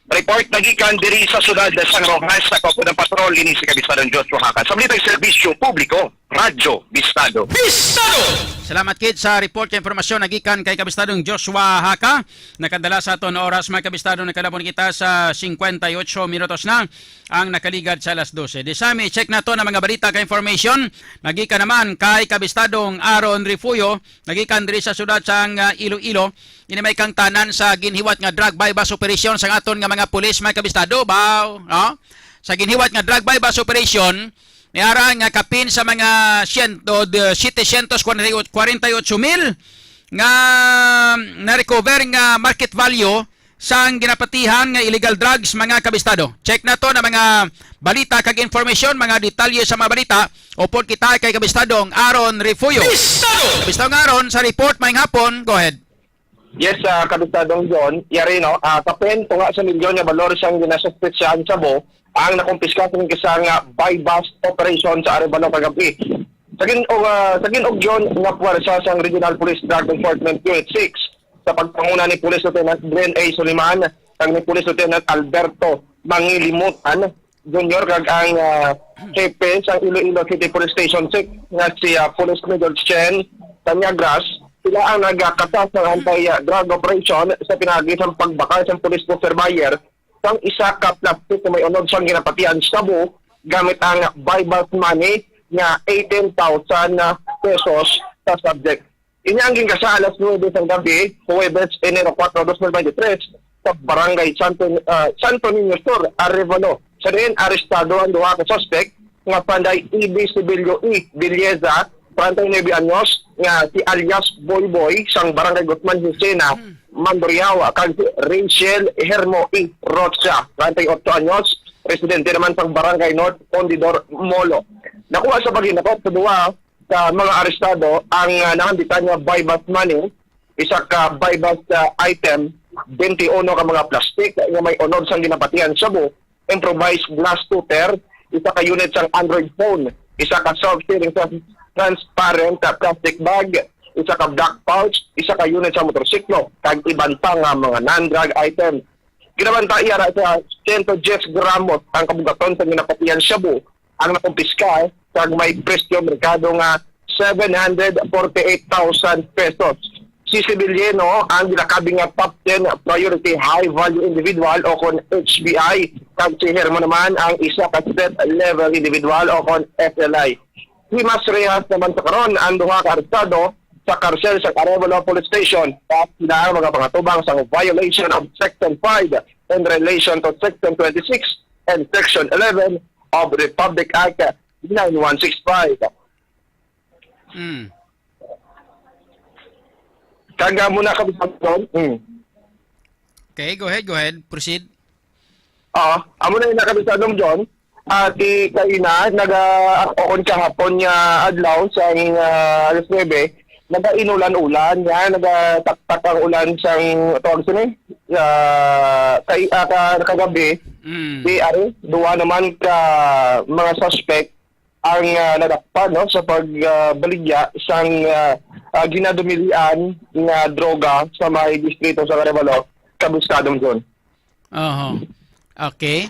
Report na gikan diri sa siyudad sang Roxas, sa Kaupod ng Patrol, ini si Kabistadong Joshua Haca. Sa balitang serbisyo publiko, Radyo Bistado. Bistado! Salamat, Kid, sa report kay impormasyon na gikan kay Kabistadong Joshua Haca. Nakadala sa aton oras, mga kabistado, nakadapon kita sa singkwenta y ocho minutos na ang nakaligad sa alas dose. Di sa mi, check na to na mga balita kay information. Nagikan naman kay Kabistadong Aaron Refugio, nagikan diri sa siyudad sang, ah, Iloilo. Ini may kangtanan sa ginhiwat nga drug buy-bust operation sang aton nga mga pulis, mga kabistado, baw, no? Sa ginhiwat nga drug buy-bust operation, may ara nga kapin sa mga siyento, de, setecientos cuarenta y ocho mil nga na-recover nga market value sang ginapatihan nga illegal drugs, mga kabistado. Check na to na mga balita kag information, mga detalye sa mga balita. Upod kita kay Kabistadong Aaron Refugio. Bistado! Kabistadong Aaron, sa report, maayong hapon. Go ahead. Yes, ah, Kabistadong John, yari, no, ah, kapin tunga sa milyon nga balor sang ginasuspetsahan shabu ang nakumpiska sa isa nga buy-bust operation sa Arevalo kagabi. Sa gin-, o, ah, sa gin-ugyon nga puwersa sang Regional Police Drug Enforcement Unit six, sa pagpanguna ni Police Lieutenant Glenn A. Soliman kag ni Police Lieutenant Alberto Mangilimutan, Junior kag ang, ah, hepe sang Iloilo City Police Station six nga si, ah, Police Major Chen Tanyagras, sila ang nagakasas ng anti-drug operation sa pinaagi sang pagbakal sang police booster buyer sang isa ka plastic nga may unod sang ginapatihan shabu gamit ang buy-bust money nga eighteen thousand pesos sa subject. Ini ang gingasa alas nuebe sang gabi, Huwebes, Enero kuwatro, dos mil bente tres, sa Barangay Santo, ah, Santo Niño Sur, Arevalo. Sa diin, arestado ang duha ka suspek nga panday Ibi Sibilyo E. Villeza, treinta y nueve anyos, nga si alias Boy Boy, sang Barangay Guzman Josena, Mandurriao, kag si Rachel Hermo E. Rocha, treinta y ocho anyos, residente naman sang Barangay North Fundidor, Molo. Nakuha sa paghinakot sa duha, sa mga arestado ang, ah, nahambitan nga buy-bust money, isa ka buy-bust, ah, item, twenty-one ka mga plastic nga may unod sang ginapatihan shabu, improvised glass cutter, isa ka unit sang Android phone, isa ka self-sealing sa transparent, ah, plastic bag, isa ka black pouch, isa ka unit sa motorsiklo, kag iban pa nga mga non-drug items. Ginabanta iya ra sa sento diyes gramos ang kabugaton sa ginapatihan shabu ang nakumpiska, kag may presyo merkado nga seven hundred forty-eight thousand pesos. Si Sibiliano ang ginakabig nga top ten priority high value individual o kon H V I, kag si Hermo naman ang isa ka threat level individual o kon S L I. Himas rehas naman sa karon ang duha ka arestado sa karsel sa Arevalo Police Station, sa sila ang mga pangatubang sa violation of Section five in relation to Section twenty-six and Section eleven of Republic Act nine one six five. Mm. Kag amo na, Kabisagdon. Mm. Okay, go ahead, go ahead. Proceed. Ah, amo na yung, Kabisagdon John. Ah, ti kaina, naga-, o kon kahapon nga adlaw, sang, ah, alas nuebe, nagainulan-ulan, nga nagataktak ang ulan sang, tawag sini, ah, kay, ah, ka-, kagabi, Mm. di ari, duwa naman ka mga suspect ang, ah, nadakpan, no, sa pag, ah, baligya sang, ah, ah, ginadumilian nga droga sa may distrito sa Arevalo, Kabisagdon John. Oho. Okay.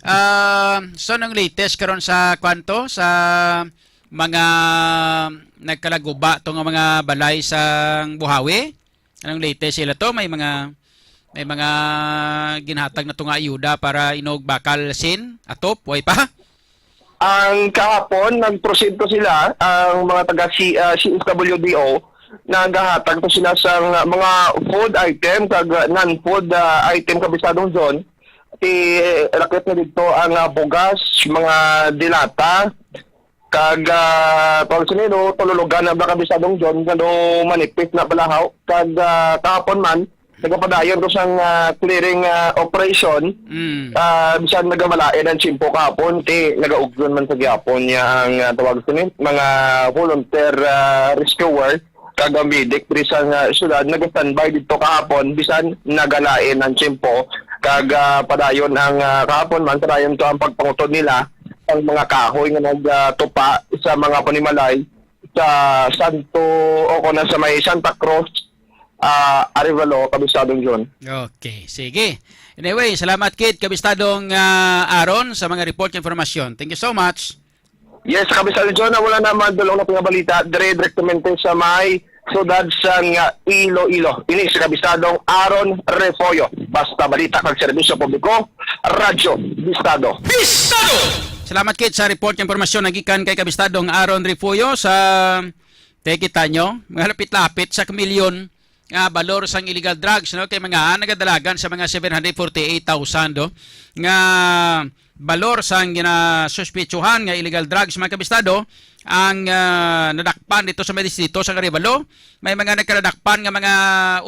Ah, so, anong latest karon sa, kwanto, sa mga nagkalaguba to nga mga balay sa Buhawi? Anong latest sila to? May mga, may mga ginhatag na to nga ayuda para inog bakal sin atop, way pa? Ang kahapon, nag-proceed to sila, ang mga taga C-, ah, C S W D O, nagahatag to sila sa mga, mga food item, kag, ah, non-food, ah, item, Kabisagdon John. Ti, lakip na dito ang, ah, bugas, mga dilata, kag, ah, tawag sini, no, tululugan na ba, Kabisagdon John, nga daw manipis na balahaw. Kag, ah, kahapon man, nagapadayon ko sang, ah, clearing, ah, operation. Mm. Ah, bisan nagamalain ang tiyempo kahapon, kay nagaugyon man sa gihapon niya ang, ah, tawag sini, mga volunteer, ah, rescuer, kag ang medic diri sa, ah, syudad, nag-standby dito kahapon, bisan nagalain ang tiyempo. Kag, ah, padayon ang, ah, kahapon man, padayon to ang pagpangutod nila ang mga kahoy nga nag, ah, tupa sa mga panimalay sa Santo, o kung sa may Santa Cruz, ah, Arevalo, Kabistadong John. Okay, sige. Anyway, salamat kit, Kabistadong, ah, Aaron, sa mga report nga impormasyon. Thank you so much. Yes, Kabistadong John, wala na madulong na pangabalita, dire direktamente sa may siyudad sang, ah, Iloilo. Ini si Kabistadong Aaron Refollo. Basta balita kag serbisyo publiko, Radyo Bistado. Bistado! Salamat kit sa report nga impormasyon nagikan kay Kabistadong Aaron Refollo sa, te, kita nyo, mga lapit-lapit sa milyon nga balor sang illegal drugs, no? Kay mga nagadalagan sa mga seven hundred forty-eight thousand, no? Nga balor sang ginasuspetsuhan nga illegal drugs, mga kabistado, ang, ah, nadakpan dito sa may distrito sa Arevalo. May mga nagkaladakpan nga mga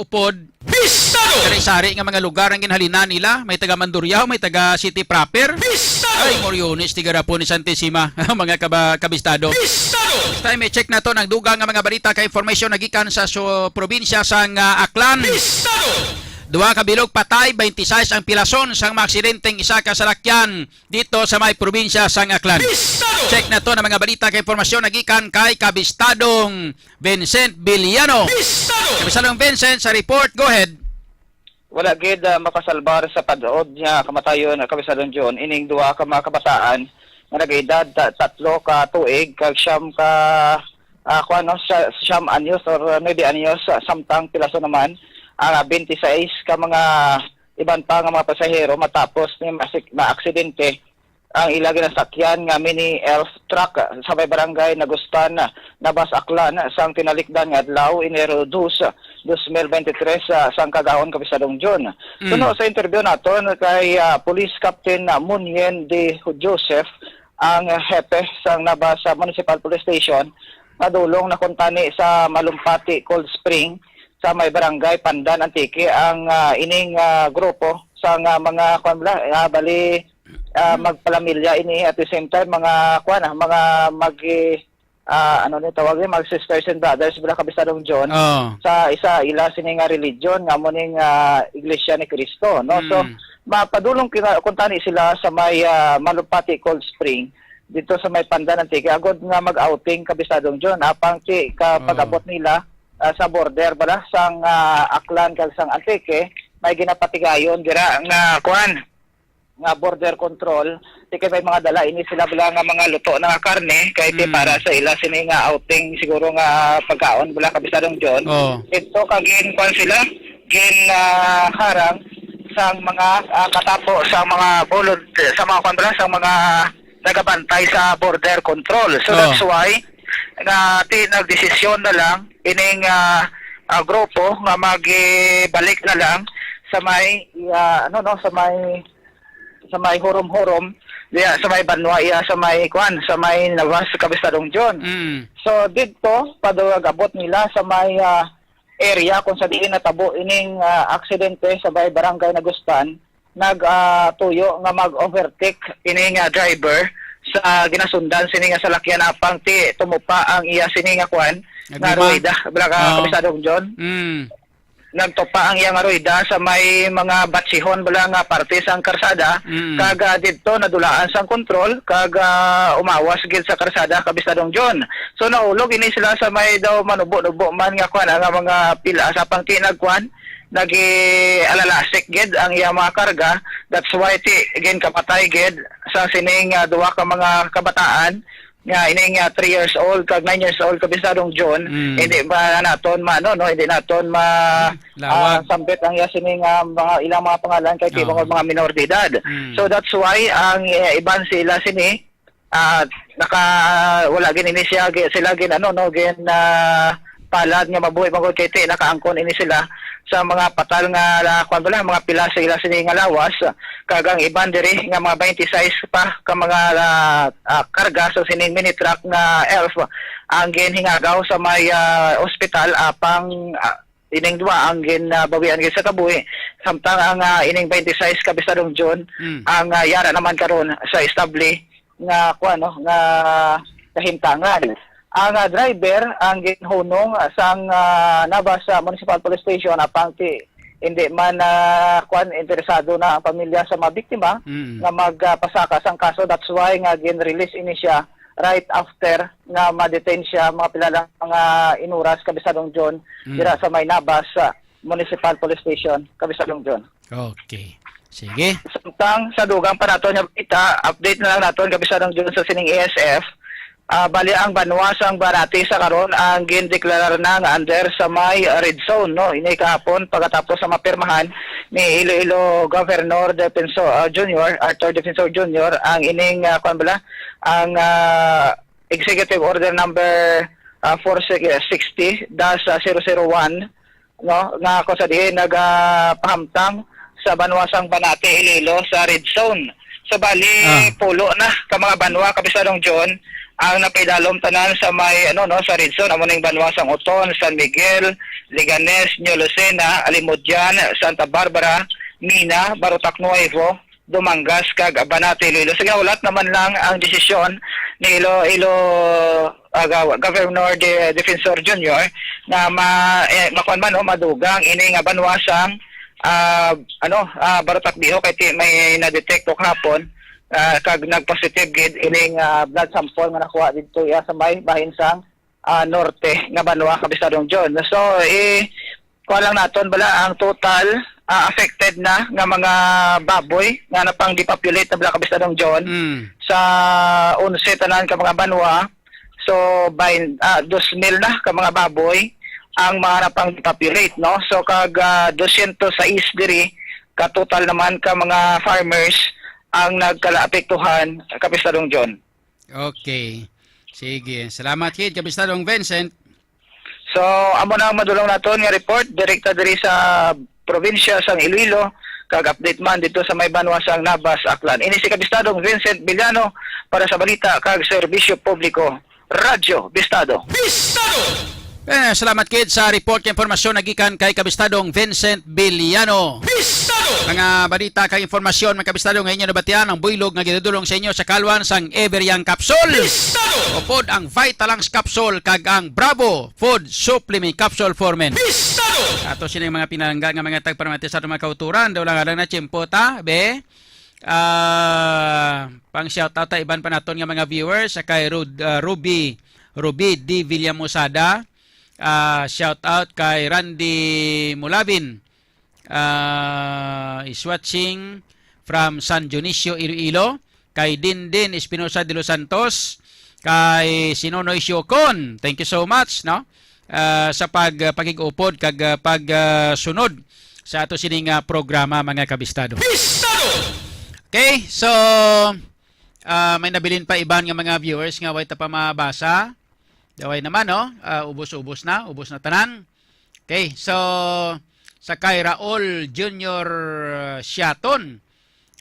upod. Bistado! Sari-sari nga mga lugar ang ginhalinan nila. May taga Mandurriao, may taga City Proper. Bistado! Ay, Moriones, tiga Rapo ni Santissima, mga kaba-, kabistado. Bistado! Time, i-check naton ang dugang nga mga balita kay information nagikan sa su-, probinsya sang, ah, Aklan. Bistado! Duha ka bilog patay, twenty-six ang pilason sang maaksidenteng isa ka salakyan dito sa may probinsya sang Aklan. Bistado! Check naton ang mga balita kay impormasyon nagikan kay Kabistadong Vincent Villano. Bistado! Kabistadong Vincent, sa report, go ahead. Wala gid, ah, makasalbar sa padaot nga kamatayon, ah, Kabistadong John, ining duha ka mga kabataan nga nag-edad ta-, tatlo ka tuig kag siyam ka, ah, kuwan, no, sa, siyam anyos or nuebe anyos, ah, samtang pilaso naman ang, ah, twenty-six ka mga iban pa nga mga pasahero matapos ni masik-, maaksidente ang ila ginasakyan nga mini elf truck, ah, sa may barangay Nagustan, ah, Nabas, Aklan, ah, sang tinalikdan nga adlaw, Enero dos, ah, dos mil bente tres, ah, sang kagahon, Kabistadong John. Mm. Suno sa interview naton kay, ah, Police Captain, ah, Munyen D. Joseph, ang hepe sang Nabas, ah, Municipal Police Station, nga dulong na kuntani sa Malumpati Cold Spring sa may barangay Pandan, Antique, ang, ah, ining, ah, grupo sang, ah, mga, kuwan bala, ah, bali, ah, Mm. magpalamilya ini, at the same time, mga, kuwan, ah, mga mag-, ah, ano ni tawag ni, mag sisters and brothers bala, Kabistadong John, Oh. sa isa ila sini nga religion, nga amo ning, ah, Iglesia ni Cristo, no? So, Mm. mapadulong kina-, kuntani sila sa may, ah, Malumpati Cold Spring, dito sa may Pandan, Antique, agod nga mag-outing, Kabistadong John, apang ti ka Oh. pag-abot nila, ah, sa border bala sang, ah, Aklan kag sang Antique, may ginapatigayon dira nga, kuwan, nga border control. Ti kay may mga dala ini sila bala nga mga luto na nga karne, kay ti Mm. para sa ila sini nga outing siguro nga pagkaon bala, Kabistadong John. Oh. Ito kagin, kuwan, sila gin, ah, harang sang mga, ah, katapo sa mga bulod, sa mga, kuwan bala, sa mga nagabantay sa border control. So, Oh. that's why nga ti nagdesisyon na lang ining, ah, ah, grupo nga magbalik na lang sa may, ah, ano, no, sa may, sa may hurom-hurom, diya, sa may banwa, iya, sa may, kuwan, sa may Nabas, Kabistadong John. Mm. So, didto, padulong abot nila sa may, ah, area kung sa diin natabo ining, ah, aksidente sa may Barangay Nagustan, nag, ah, tuyo nga mag-overtake ini nga driver sa ginasundan sini nga salakyan, apang ti tumupa ang iya sini nga kwan, nga Naguma. ruweda, bala ka, Oo. Kabisado, John. Mm. Nagtupa ang iya nga ruweda sa may mga batsihon bala nga parte sang karsada, Mm. kag, ah, didto nadulaan sang kontrol, kag, ah, umawas gid sa karsada, Kabisado, John. So, naulog ini sila sa may daw manubo-nubo man nga kwan, nga mga pila, sa pangti nagkwan, nag-alalasik gid ang iya mga karga. That's why ti, ginkamatay gid sa sining, ah, duha ka mga kabataan nga ining, ah, three years old kag nine years old, Kabisado, John. Mm. Hindi ba naton ma-, ano, no, hindi naton ma-, Lawag. ah, sambit ang iya sining, ah, mga ilang mga pangalan kay Oo. tibangod mga minor de edad. Mm. So that's why ang, eh, iban sila sini, ah, naka, wala gid ini siya, gi-, sila gid, ano, no, gin, ah, palad nga mabuhi man gud kay ti nakaangkon ini sila sa mga patal nga, ah, kwan bala, mga pila sa ila sini nga lawas, kag ang iban diri nga mga twenty-six pa ka mga, ah, ah, karga sa sining mini truck nga elf ang ginhingagaw sa may, ah, ospital, apang, ah, ining duwa ang gin, ah, bawian gid sa kabuhi, samtang ang, ah, ining twenty-six, Kabisado, John, Mm. ang, ah, yara naman karon sa estable nga, kuwan, no, nga kahimtangan. Ang, ah, driver ang ginhunong sang, ah, Nabas, ah, Municipal Police Station, apang ti-, hindi man, ah, kuwan, interesado na ang pamilya sa mga biktima Mm. nga magpasaka sang kaso. That's why nga gin-release ini siya right after nga ma-detain siya, mga pila lang mga inuras, Kabisado, John, Mm. dira sa may Nabas, ah, Municipal Police Station, Kabistadong John. Okay. Sige. Samtang sa dugang pa naton nga balita, update na lang naton, Kabistadong John, sa sining A S F. Ah, bali, ang banwa sang Banati sa karon ang gindeklarar na nga under sa may red zone, no? Ini kahapon pagkatapos sa mapirmahan ni Iloilo Governor Defensor, ah, Junior, Arthur Defensor Junior, ang ining, ah, kuwan bala, ang, ah, Executive Order number, ah, four sixty dash zero zero one, no, nga kung sa diin nagapahamtang sa banwa sang Banati, Iloilo, sa red zone. So, bali, Ah. pulo na ka mga banwa, Kabistadong John, ang napaidalom tanan sa may, ano, no, sa red zone. Amo ning banwa sang Oton, San Miguel, Leganes, New Lucena, Alimodian, Santa Barbara, Mina, Barotac Nuevo, Dumangas, kag Banati, Iloilo. Sa ginahulat naman lang ang desisyon ni Ilo-, Ilo-, ah, Gaw-, Governor De-, Defensor Junior nga ma-, eh, makuan man, no, madugang ini nga banwa sang, ah, ano, ah, Barotac Viejo, kay ti-, may na-detect ko kahapon, ah, kag nag-positive gid ining, ah, blood sample nga nakuha didto iya sa may bahin sang, ah, norte nga banwa, Kabistadong John. So, eh, kuha lang naton bala ang total, ah, affected na nga mga baboy nga napang-depopulate na bala, Kabistadong John, Mm. sa onse tanan ka mga banwa. So, by, ah, dos mil na ka mga baboy ang mga napang-depopulate, no? So, kag, ah, dosyentos sais diri ka total naman ka mga farmers ang nagkalaapektuhan, Kabistadong John. Okay. Sige. Salamat gid, Kabistadong Vincent. So, amo na ang madulong naton nga report direkta diri sa probinsya sang Iloilo, kag update man dito sa may banwa sang Nabas, Aklan. Ini si Kabistadong Vincent Villano para sa balita kag serbisyo publiko, Radyo Bistado. Bistado! Eh, salamat gid sa report nga impormasyon nagikan kay Kabistadong Vincent Villano. Bistado! Mga balita kag impormasyon, mga kabistado, nga inyo nabatian, ang buylog nga ginadulong sa inyo sa kalwan sang Ever Young Capsule. Bistado! Upod ang Vitalance Capsule kag ang Bravo Food Supplement Capsule for Men. Bistado! Ato sini mga pinalangga nga mga tagparamati sa atong mga kauturan. Daw lang, alang na tiyempo ta, be. Ah, pang shout out ta iban pa naton nga mga viewers, sa kay Rud-, ah, Ruby, Ruby D Villamosada. Ah, shout out kay Randy Mulabin. Ah, is watching from San Dionisio, Iloilo. Kay Dindin Espinosa de los Santos, kay Sinonoy Siocon. Thank you so much, no? Ah, sa pag, ah, pakig-upod kag, ah, pag, ah, sunod sa ato sining, ah, programa, mga kabistado. Bistado! Okay, so, ah, may nabilin pa iban nga mga viewers nga way ta pa mabasa. Daway naman, no? Ah, ubos-ubos na, ubos na tanan. Okay, so, sa kay Raul Junior Siaton,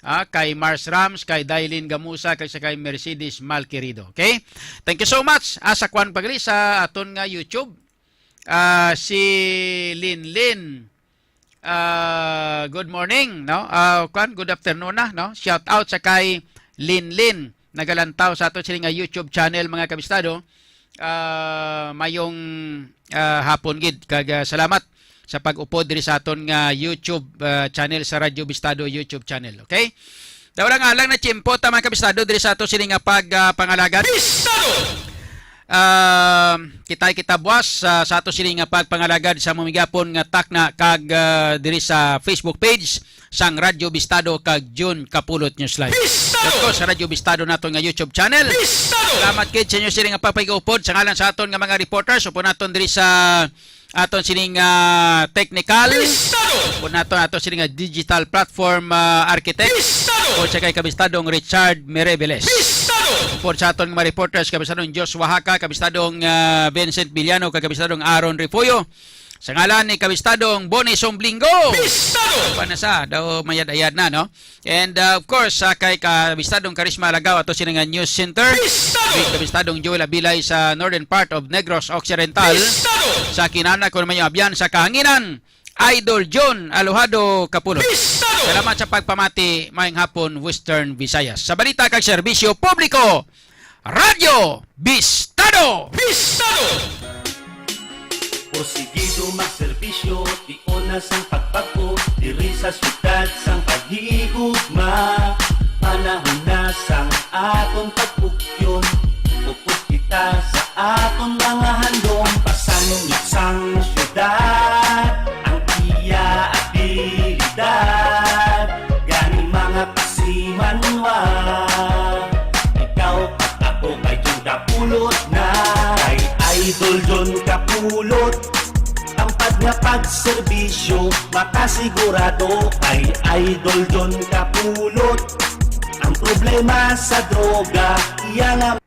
ah, kay Mars Rams, kay Dailin Gamusa, kay sa kay Mercedes Malquerido. Okay? Thank you so much. Ah, sa kwan pa gali sa aton nga YouTube, ah, si Linlin, ah, good morning, no? Ah, kwan, good afternoon na, no? Shout out sa kay Linlin, nagalantaw sa aton sini nga YouTube channel, mga kabistado. Ah, mayong, ah, hapon gid, kag, ah, salamat sa pag-upod diri sa aton nga YouTube, ah, channel, sa Radyo Bistado YouTube channel, okay? Daw lang, alang na tiyempo ta, mga kabistado, diri sa ato sini nga pag, ah, pangalagad. Bistado! Ah, kita kita buwas, ah, sa ato sini nga pagpangalagad sa mumigapon nga takna kag, ah, diri sa Facebook page sang Radyo Bistado kag June Kapulot Newsline. Bistado! Of course, sa Radyo Bistado naton nga YouTube channel. Bistado! Salamat gid sa inyo sini nga pagpag-upod sa ngalan sa aton nga mga reporters. Upod naton diri sa aton sining, ah, technical. Bistado! Upod naton aton sining, ah, digital platform, ah, architect. Bistado! Upod sa kay Kabistadong Richard Mereveles. Bistado! Upod sa aton mga reporters, Kabistadong Joshua Haka, Kabistadong, ah, Vincent Villano, kag Kabistadong Aaron Refugio. Sa ngalan ni Kabistadong Bonnie Somblingo. Bistado! Panasa, daw mayad-ayad na, no? And, uh, of course, sa kay Kabistadong Karisma Alagaw, ato sini nga News Center. Bistado! Kay Kabistadong Joel Abilay sa northern part of Negros Occidental. Bistado! Sa kinana ko naman yung abyan sa kahanginan, Idol John Alojado Kapulot. Bistado! Salamat sa pagpamati, maayong hapon, Western Visayas. Sa balita kag serbisyo publiko, Radyo Bistado! Bistado! Porsigido magserbisyo, tion na sang pagbag-o, diri sa siyudad sang paghigugma. Panahon na sang aton pagpugyon, upod kita sa aton mga handom. Pasangyot sang siyudad, ang Tampad nga pagserbisyo, makasigurado kay Idol John Kapulot. Ang problema sa droga, iya nga